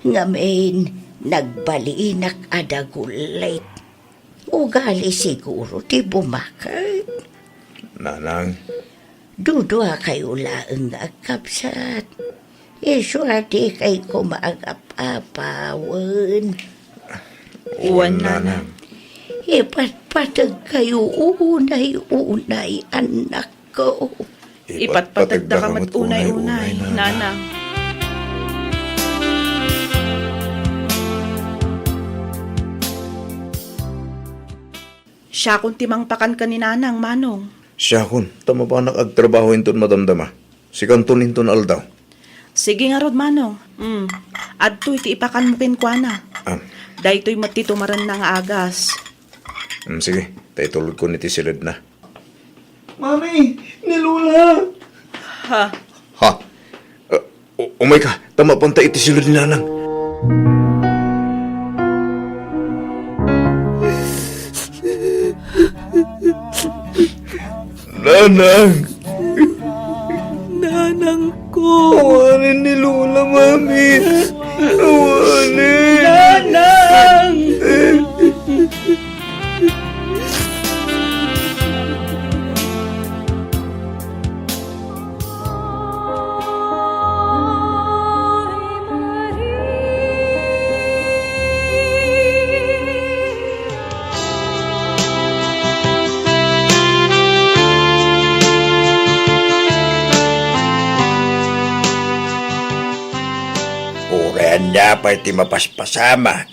ngamin nagbalinak a dagullit. Ugali siguro ti bumaket. Nanang. Duduakayo laeng nga agkabsat. Isu a dikay koma agap-apa wen. Wen, Nanang. Ipatpategkayo unay-unay, anakko. Ipatpategdaka met unay-unay, Nanang. Siakon ti mangpakan ken ni Nanang, Manong. Siakon, ta mapanak agtrabaho inton madamdama. Sikanton inton aldaw. Sige ngarud, Manong. Mm. Adtoy ti ipakanmo kenkuana. Ah. Daytoy met ti tumarenna nga agas. Mm, sige, ta itulodkon iti siledna. Mami, ni Lola! Ha? Ha? Uh, u-, umayka, ta mapanta iti siled ni Nanang. Nanang! Nanang ko! Awanen ni Lola, Mami! Awanen! Nanang! Uray ania pay ti mapaspasamak.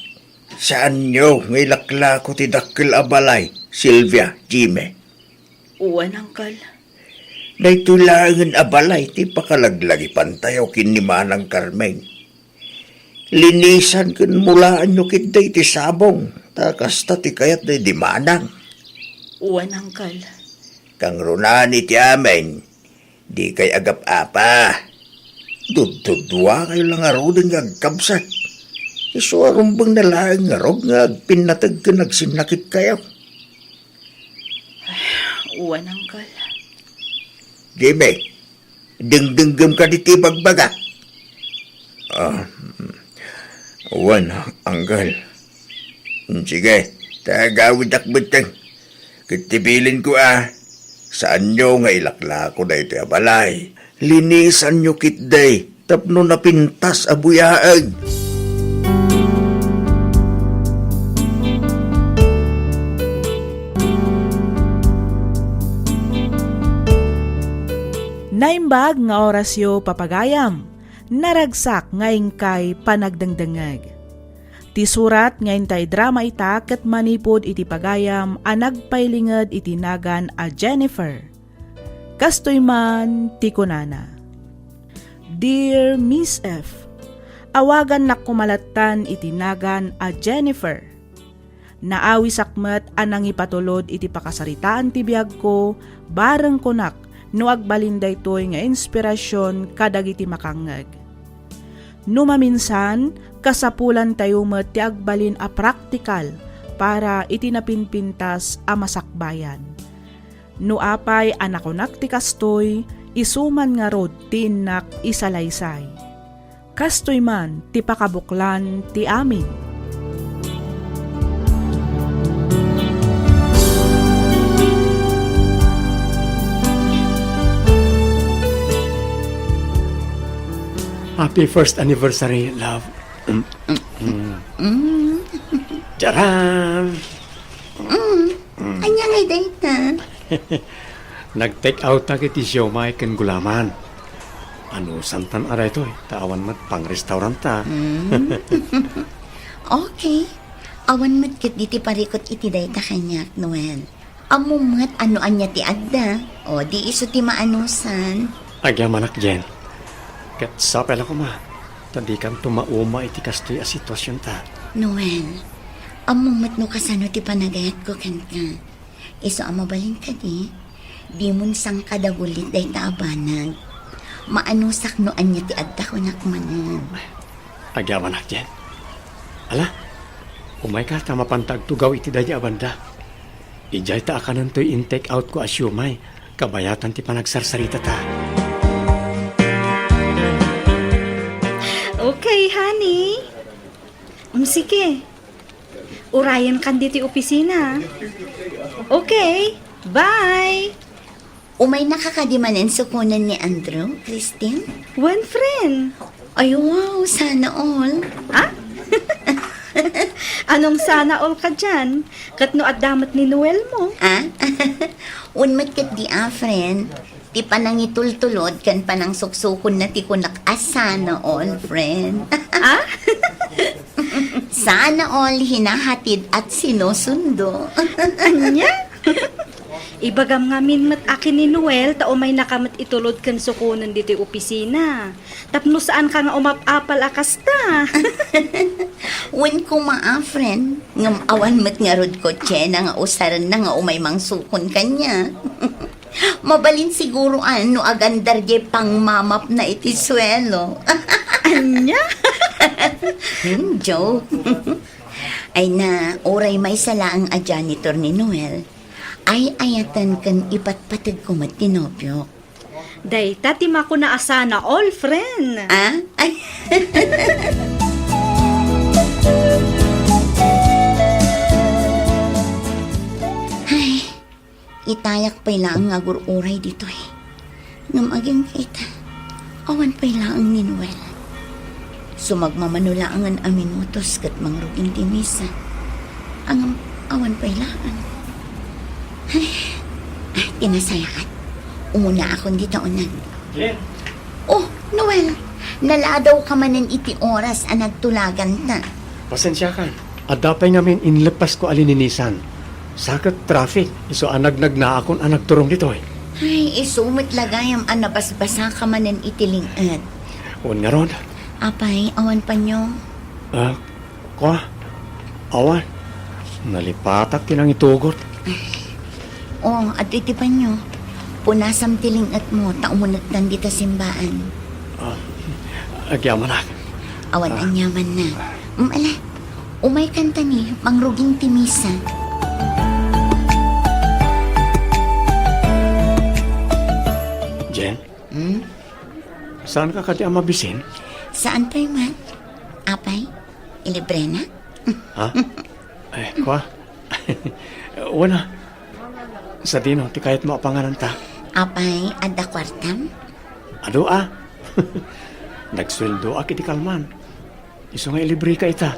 Saanyo nga ilaklako ti dakkel a balay, Silvia, Jimmy? Wen, Uncle. Daytoy laengen a balay ti pakalaglagipantayo ken ni Manang Carmen. Linisan ken mulaanyo ketdi ti sabong, ta kasta ti kayat daydi Manang. Wen, Uncle. Kangrunaan iti amin, dikay agap-apa. Dudduduakayo la ngaruden nga agkabsat. Isu a rumbengna laeng ngarud nga agpinnateg ken agsinnakitkayo. Wen, Uncle. Jimmy, dengdengngem kadi ti ibagbagak? Ah, wen, Uncle. Sige, ta agawidak metten. Ket ti bilinko a, saanyo nga ilaklako daytoy a balay. Linisanyo ketdi tapno napintas a buyaag. Naimbag nga orasyo, papagayam. Naragsak nga inkay panagdengdengngeg. Ti surat nga intay drama ita ket manipud iti pagayam a nagpailinged iti nagan a Jennifer. Kastoy man ti kunana, "Dear Miss F, awagannak koma lattan iti nagan a Jennifer. Naawisak met a nangipatulod iti pakasaritaan ti biagko, bareng kunak no agbalin daytoy nga inspirasion kadagiti makangngeg. No maminsan, kasapulantayo met ti agbalin a praktikal para iti napinpintas a masakbayan. No apay a nakunak ti kastoy, isu man ngarud ti innak isalaysay. Kastoy man ti pakabuklan ti amin." Happy first anniversary, love. Mm. Mm. Charan! Mm. Mm. Ania ngay dayta? Nag-take out ta iti siomay ken gulaman. Anusantan a daytoy, ta awan met pang-restaurant ta. Mm. Okay. Awan met ketdi ti parikut iti dayta kaniak, Noel. Ammom met no ania ti adda. O, di isu ti maanusan. Agyamanak, Jen. Ket sapay la koma, ta dikanto mauma iti kastoy a situasionta. Noel, ammom met no kasano ti panagayatko kenka. Isu a mabalin kadi, dimon sangkadagulit dayta a banag. Maanusak no ania ti adda kunak manen. Agyamanak, Jen. Ala, umayka ta mapanta agtugaw iti daydi a banda. Idiay ta akanentoy in-take out ko a siomay, kabayatan ti panagsarsaritata. Okay, honey. Mm, sige. Urayenkan ditoy opisina. Okay, bye. Umaynaka kadi manen sukonen ni Andrew, Christine? Wen, friend. Ay, wow, sana all. Ah? Anong sana all kadian? Ket no adda met ni Noel mo? Ah? Wen met ketdi a, friend. Ti panangitultulod ken panangsuksukonna ti kunak a sana all, friend. Ah? Sana all hinahatid at sinusundo. Ania? Ibagam ngamin met a ken ni Noel ta umaynaka met itulod ken sukonen ditoy opisina. Tapno saanka nga umap-apal a kasta. Wen koma a, friend, ngem awan met ngarud kotsena nga usarenna nga umay mangsukon kaniak. Mabalin siguro a no agandar diay pangmamapna iti suelo. Ania? Hmm, joke. Ay na, uray maysa laeng a janitor ni Noel, ay-ayaten ken ipatpategko met ti nobiok. Dayta ti makuna a sana all, friend. Ah? Ay. Ay, itayak pay laeng nga agur-uray ditoy. Ngem agingga ita, awan pay laeng ni Noel. Sumagmamano laengen a minutos ket mangruging ti misa. Ngem awan pay laeng. Ay, ay, ti nasayaat. Umunaakon dita uneg. Jen! Oh, Noel, naladawka manen iti oras a nagtulaganta. Pasensiakan. Adda pay ngamin inleppasko a lininisan. Sa ket traffic, isu a nagnagnaakon a nagturong ditoy. Ay, isu met la gayam a nabasbasaka manen iti ling-et. Wen ngarud? Apay, awan panio? Ah, kua? Awan. Nalipatak ti nangitugot. Oh, adtoy ti panio. Punasam ti ling-etmo, ta umunegtan dita simbaan. Ah, agyamanak. Awan aniamanna. Mm, ala, umaykan ta ni, mangruging ti misa. Jen? Hmm? Saanka kadi a mabisin? Saan pay man? Apay, ilibrena? Ha? Eh, kua? Wen a. Sadino ti kayatmo a pangananta? Apay, adda kuartam? Adu a. Nagsueldoak iti kalman. Isu nga ilibreka ita.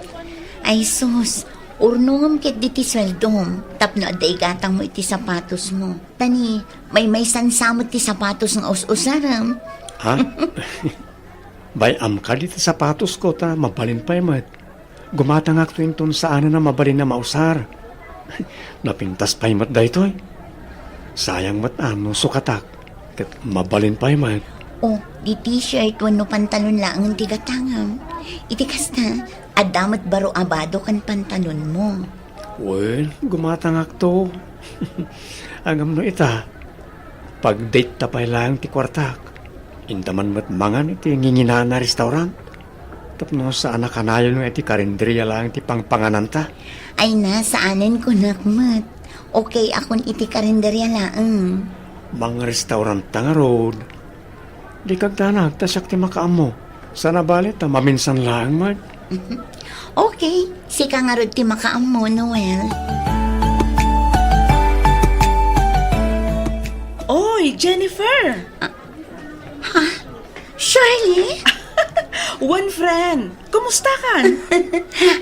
Ay sus, urnongem ketdi ti sueldom tapno adda igatangmo iti sapatosmo. Ta ni, maymaysansa met ti sapatos nga us-usarem. Ha? Bay-am kadi ti sapatosko ta mabalin pay met. Gumatangakto inton saanen a mabalin a mausar. Napintas pay met daytoy. Sayang met a no sukatak, ket mabalin pay met. Oh, di t-shirt wenno pantalon laengen ti gatangem. Iti kasta, adda met baro a bado ken pantalonmo. Wen, gumatangakto. Ngem no ita, pag-date ta pay laeng ti kuartak. Inta man met mangan iti nginginana a restaurant. Tapno saan a kanayon nga iti karinderia laeng ti pangpangananta. Ay na, saanen kunak met. Okay akon iti karinderia laeng. Mangrestaurant ta ngarud. Dika agdanag ta siak ti makaammo. Saan a bale ta maminsan laeng met. Okay, sika ngarud ti makaammo, Noel. Oy, Jennifer! Ah, ha? Shirley? Wen, friend. Kumustakan?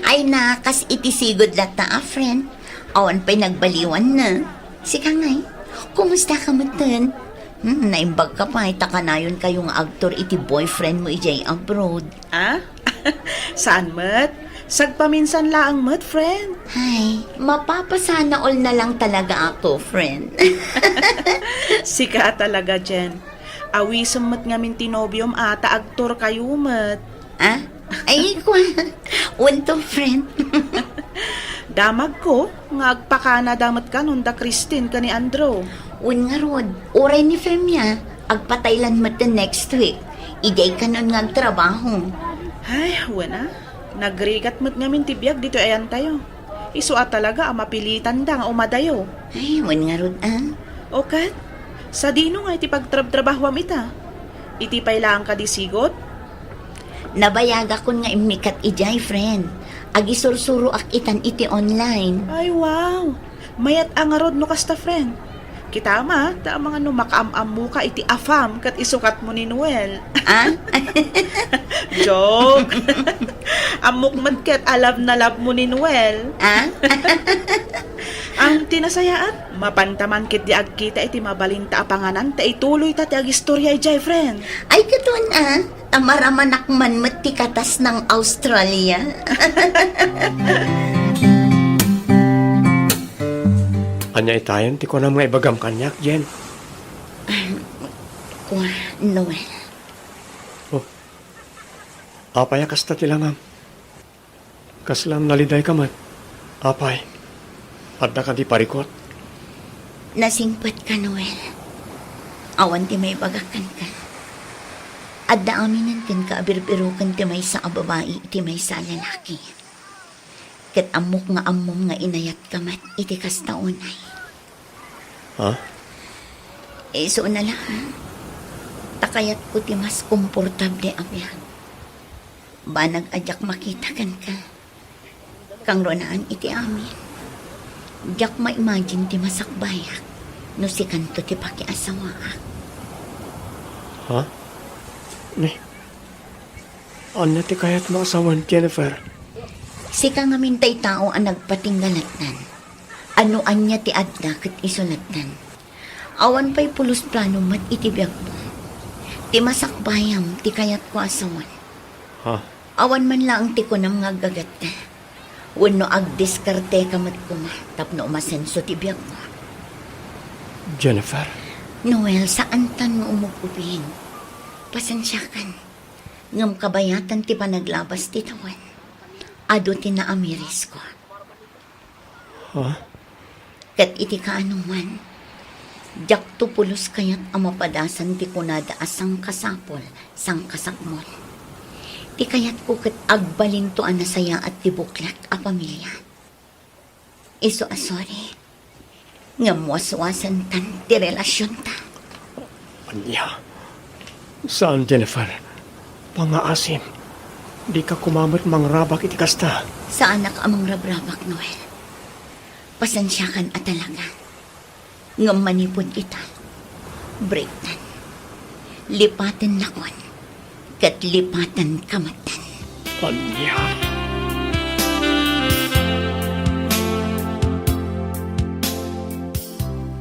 Ay na, kas iti sigud latta a friend. Awan pay nagbaliwanna. Sika ngay, kumustaka metten? Hmm, naimbagka pay ta kanayonkayo nga agtor iti boyfriendmo idiay abroad. Ah? Saan met? Sagpaminsan laeng met, friend. Ay, mapapasana all na lang talaga ako, friend. Sika talaga, Jen. Awisem met ngamin ti nobiom a ta agtorkayo met. Ah? Ay, kua. Wen to, friend. Damagko nga agpakanada met kanon da Christine ken ni Andrew. Wen ngarud, uray ni Femia. Agpatay lan met ti next week. Idiay kanon nga agtrabaho. Ay, wen a. Nagrigat met ngamin ti biag ditoy ayantayo. Isu a talaga a mapilitanda nga umadayo. Ay, wen ngarud a. O ket, sadino nga iti pagtrabtrabahoam ita? Iti pay laeng kadi sigot? Nabayagakon nga immikat idiay, friend. Agisursuroak itan iti online. Ay, wow! Mayat a ngarud no kasta, friend. Kita ma, ta amangan no makaam-ammoka iti afam ket isukat mo ni Noel. Ah? Joke. Ammok met ket a love na love mo ni Noel. Ah? Ang tinasayaat, mapanta man ket di agkita iti mabalinta a panganan ta ituloy ta ti agistorya idiay, friend. Ay, katon, ah. Ta maramanak man met ti katas ng Australia. Ania itayen ti kunam nga ibagam kaniak, Jen? Kua, Noel. Oh. Apay a kasta ti langam? Kasla nalidayka met, apay? Adda kadi parikut? Nasingpetka, Noel. Awan ti maibagak kenka. Adda aminen kenka a birbiroken ti maysa a babai iti maysa a lalaki. Ket ammok nga ammom nga inayatka met iti kasta unay. Ha? Isu na lang. Ta kayatko ti mas komportable a biag. Banag a diak makita kenka. Kangrunaan iti amin, diak ma-imagine ti masakbayak no sikanto ti pakiasawaak. Ha? Ni, ania ti kayatmo a sawen, Jennifer? Sika ngamin tay tao a nagpatingga lattan. Ano ania ti adda ket isu lattan. Awan pay pulos plano met iti biagmo. Ti masakbayam ti kayatko a sawen. Ha? Awan man laeng ti kunam nga aggagatta. Wenno agdiskarteka met koma tapno umasenso ti biagmo. Jennifer? Noel, saantan nga umub-ubing. Pasensiakan. Ngem kabayatan ti panaglabas ti tawen. Adu ti naamirisko. Ha? Ket iti kaanoman, diakto pulos kayat a mapadasan ti kunada a sangkasapul, sangkasakmol. Ti kayatko ket agbalinto a nasayaat ti buklak a pamilia. Isu a sorry, ngem waswasantan ti relasionta. Ania? Saan, Jennifer. Pangaasim. Dika koma met mangrabak iti kasta. Saanak a mangrabrabak, Noel. Pasensiakan a talaga. Ngem manipud ita, breaktan. Lipatennakon. Ket lipatanka metten. Ania?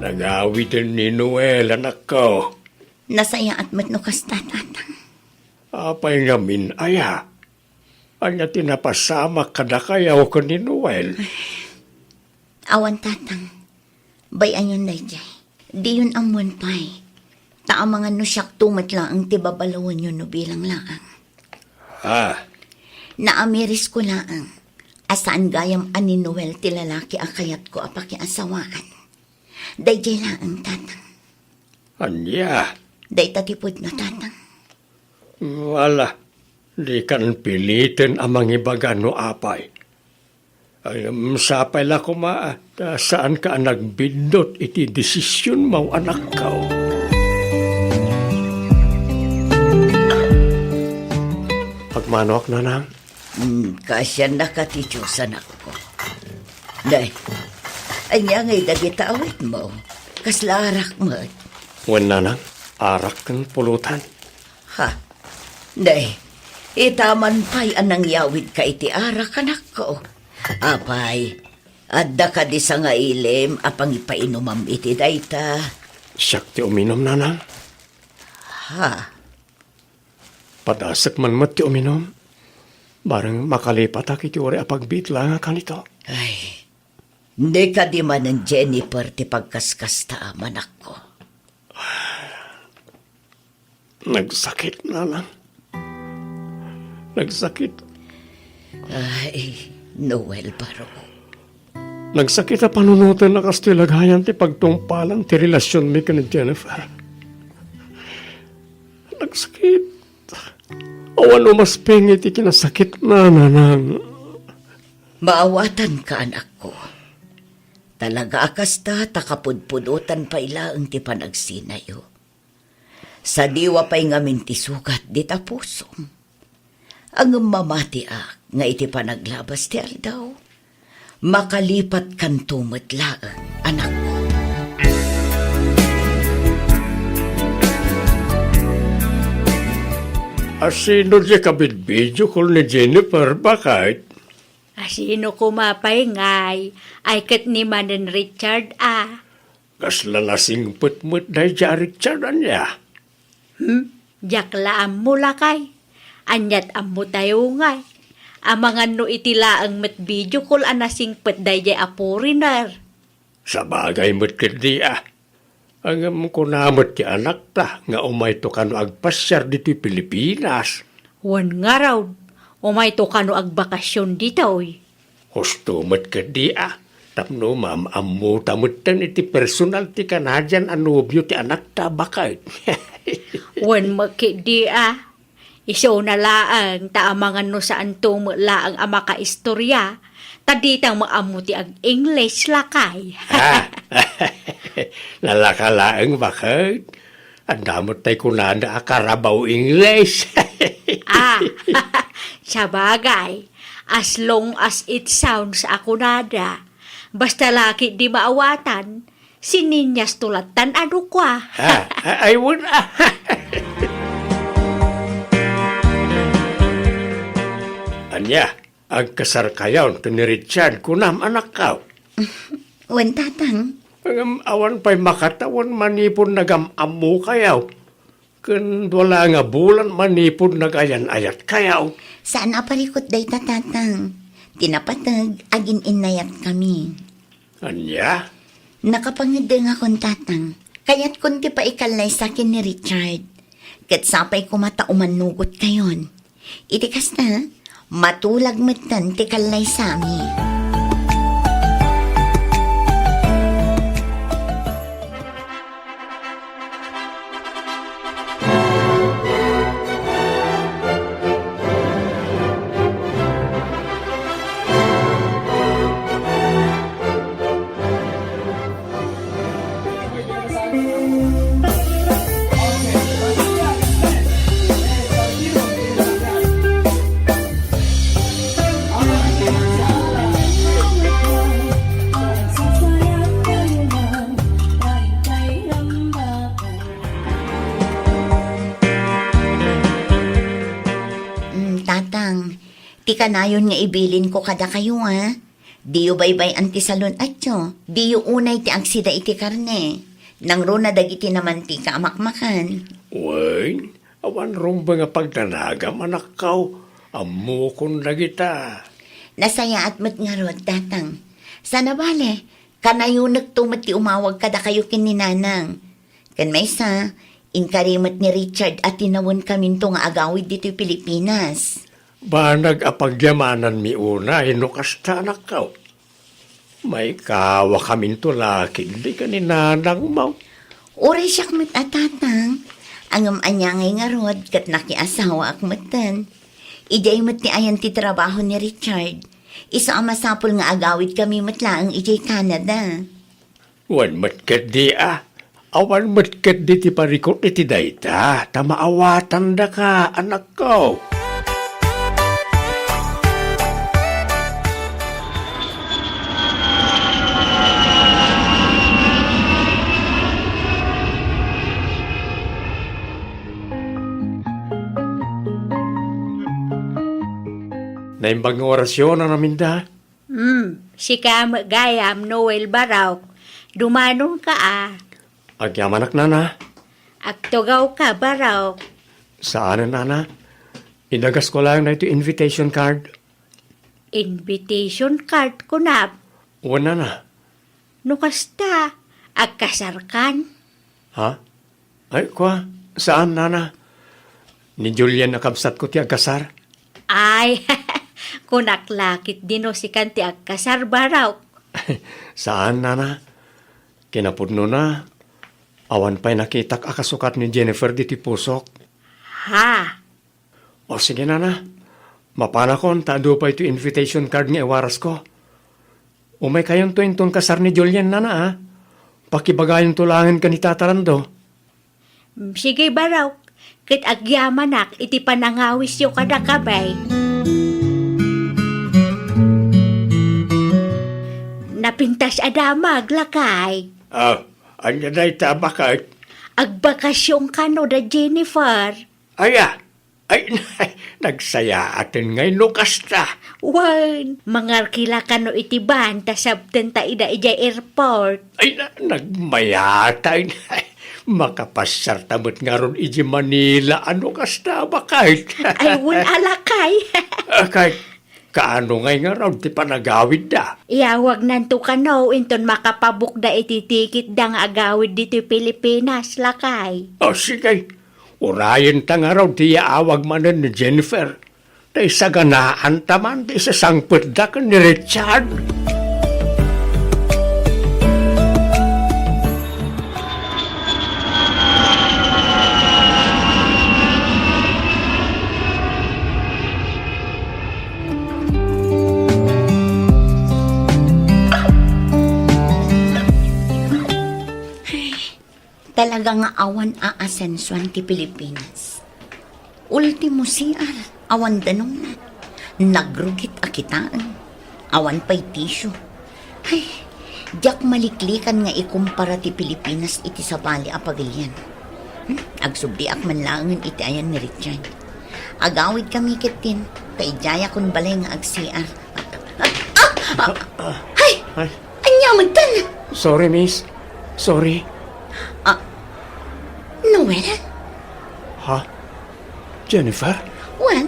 Nagawiden ni Noel, anakko. Nasayaat met no kasta, Tatang. Apay ngamin aya? Ania ti napasamak kadakayo ken ni Noel? Awan, Tatang. Bay-ayon daydiay. Diyon ammoen pay. Ta amangan no siakto met laeng ti babalawenyo no bilang laeng. Ah. Naamirisko laeng a saan gayam a ni Noel ti lalaki a kayatko a pakiasawaan. Daydiay laeng, Tatang. Ania? Dayta ti pudno, Tatang. Wala, dikan piliten a mangibaga no apay. Ay, sapay la koma, ta saanka a nagbiddut iti desisionmo, anakko. Agmanoak, Nanang. Hmm, kaasiannaka ti Dios, anakko. Nay, ania ngay dagita awitmo? Kasla arak met? Wen, Nanang, arak ken pulutan. Ha? Nay, ita man pay a nangyawidka iti arak, anakko. Apay, adda kadi sangailim a pangipainumam iti dayta? Siak ti uminum, Nanang. Ha? Padasek man met ti uminum. Bareng makalipatak iti uray a pagbiit laeng a kanito. Ay, di kadi manen Jennifer ti pagkaskasta, anakko. Nagsakit, Nanang. Nagsakit. Ay, Noel Baro. Nagsakit a panunoten a kastoy lagayan ti pagtungpalan ti relasionmi ken ni Jennifer. Nagsakit. Awan umasping iti kinasakitna, nanang. Maawatanka, anakko. Talaga a kasta ta kapudpudotan pay laeng ti panagsinayo. Sadiwa pay ngamin ti sugat dita pusom. Ngem mamatiak nga iti panaglabas ti aldaw, makalipatkanto met laeng, anakko. Asino diay kabidbidio ken ni Jennifer, baket? Asino koma pay ngay, ay ket ni Manen Richard a. Kasla nasingpet met daydiay a Richard, ania? Hmm? Diak la ammo, lakay. Ania't ammo tayo ngay? Amangan no iti laeng met video call a nasingpet daydiay a foreigner. Sabagay met ketdi a. Ngem kuna met ti anakta nga umayto kano agpasiar ditoy Pilipinas. Wen ngarud, umayto kano agbakasyon ditoy. Husto met ketdi a, tapno maam-ammota metten iti personal ti Canadian a nobio ti anakta, baket. Wen met ketdi a, isuna laeng ta amangan no saanto met laeng a makaistorya, ta ditang maammo ti ag-English, lakay. Ah, nalaka laeng, baket. Adda met tay kunada a Carabao English. Ah, sabagay, as long as it sounds a kunada. Basta la ketdi maawatan, sininyas to lattan a dukua. Ah, ah, ay, wen, ah. Ania, agkasarkayon ken ni Richard, kunam, anakko? Wen, tatang. Ngem awan pay makatawen manipud nagam-ammokayo. Ken dua la nga bulan manipud nagayan-ayatkayo. Saan a parikut dayta, tatang. Ti napateg, agin-innayatkami. Ania? Nakapangeddengakon, tatang. Kayatkon ti paikallaysa ken ni Richard. Ket sapay koma ta umannugotkayon. Iti kasta, matulag metten ti kallaysami. Mm, tatang, ti kanayon nga ibilinko kadakayo, a? Diyo baybay-an ti salun-atyo. Diyo unay ti agsida iti karne. Nangruna dagiti namantika a makmakan. Wen, awan rumbeng a pagdanagam, anakko. Ammokon dagita. Nasayaat met ngarud, tatang. Sana bale, kanayonekto met ti umawag kadakayo ken ni nanang. Ken maysa, inkari met ni Richard a tinawenkaminto nga agawid ditoy Pilipinas. Banag a pagyamananmi unay no kasta, anakko. Maikawakaminto la ketdi ken ni nanangmo. Uray siak met a tatang, ngem ania ngay ngarud ket nakiasawaak metten. Idiay met ti ayan ti trabaho ni Richard. Isu a masapul nga agawidkami met laeng idiay Canada. Wen met ketdi a, awan met ketdi ti parikut iti dayta, ta maawatandaka, anakko. Naimbag nga orasyon a naminda. Hmm, sika met gayam, Noel Barok. Dumanonka a. Agyamanak, nana. Agtugawka, Barok. Saanen, nana. Idagasko laeng daytoy invitation card. Invitation card, kunam? Wen, nana. No kasta, agkasarkan? Ha? Ay, kua, saan, nana? Ni Julian a kabsatko ti agkasar. Ay, kunak la ketdi no sikan ti agkasar, Barok. Saan, nana. Kinapudnona, awan pay nakitak a kasukat ni Jennifer ditoy pusok. Ah. O sige, nana. Mapanakon ta adu pay toy invitation card nga iwarasko. Umaykayonto inton kasar ni Julian, nana, a. Pakibagayonto laengen ken ni Tata Rando. Sige, barok. Ket agyamanak iti panangawisyo kadakayo. Napintas a damag, lakay. Ah, ania dayta a baket? Agbakasyon kano da Jennifer. Aya, ay, nagsayaaten ngay no kasta. Wen, mangarkila kano iti van ta sabtenta ida idiay airport. Ay, na, nagmayat, ay, makapasiarta met ngarud idiay Manila a no kasta a baket. Ay, wen a, lakay. Ah, kay, kaano ngay ngarud ti panagawidda? Iyawagnanto kano inton makapabukda iti tikitda nga agawid ditoy Pilipinas, lakay. O, sige. Urayenta ngarud ti yaawag manen ni Jennifer. Ta isaganaanta man ti isasangpetda ken ni Richard. Talaga nga awan aasensoan ti Pilipinas. Ultimo C R, awan danumna. Nagrugit a kitaen. Awan pay tissue. Ay, diak maliklikan nga ikumpara ti Pilipinas iti sabali a pagilian. Hmm? Agsubdiak man laengen iti ayan ni Richard. Agawidkami ketdin, ta idiayakon balay nga ag-C R. Ah! Ah! Ah! Ay! Ay! Ania met dayta? Sorry, miss. Sorry. Ah, Noel? Ha? Jennifer? Wen,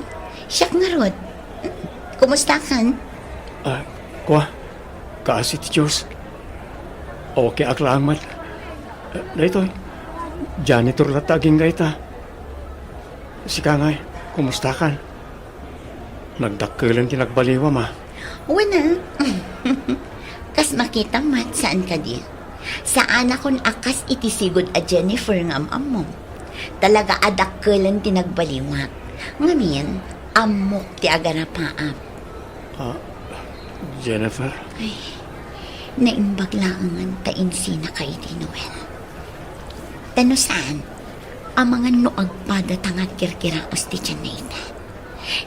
siak ngarud. Kumustakan? Ah, kua, kaasi ti Diyos. Okay ak laeng met. Ah, daytoy, janitor latta agingga ita. Sika ngay, kumustakan? Nagdakkelen ti nagbaliwam, a. Wen a. Kas makitam met, saan kadi? Saanakon a kas iti sigud a Jennifer nga am-ammom. Talaga a dakkelen ti nagbaliwak. Ngamin, ammok ti agarapaap. Ah, Jennifer? Ay, naimbag laengen ta insinaka idi, Noel. Ta no saan, amangan no agpada ta nga agkirkiraos ti tianna ita.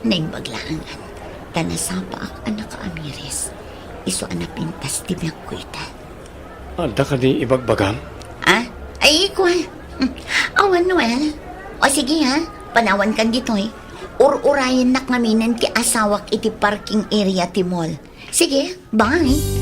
Naimbag laengen ta nasapaak a nakaamiris, isu a napintas ti biagko ita. Adda kadi ibagbagam? Ah? Ay, kua. Hmm. Awan, Noel. O sige, ha? Panawankan ditoy. Ur-urayennak ngaminen ti asawak iti parking area ti mall. Sige, bye.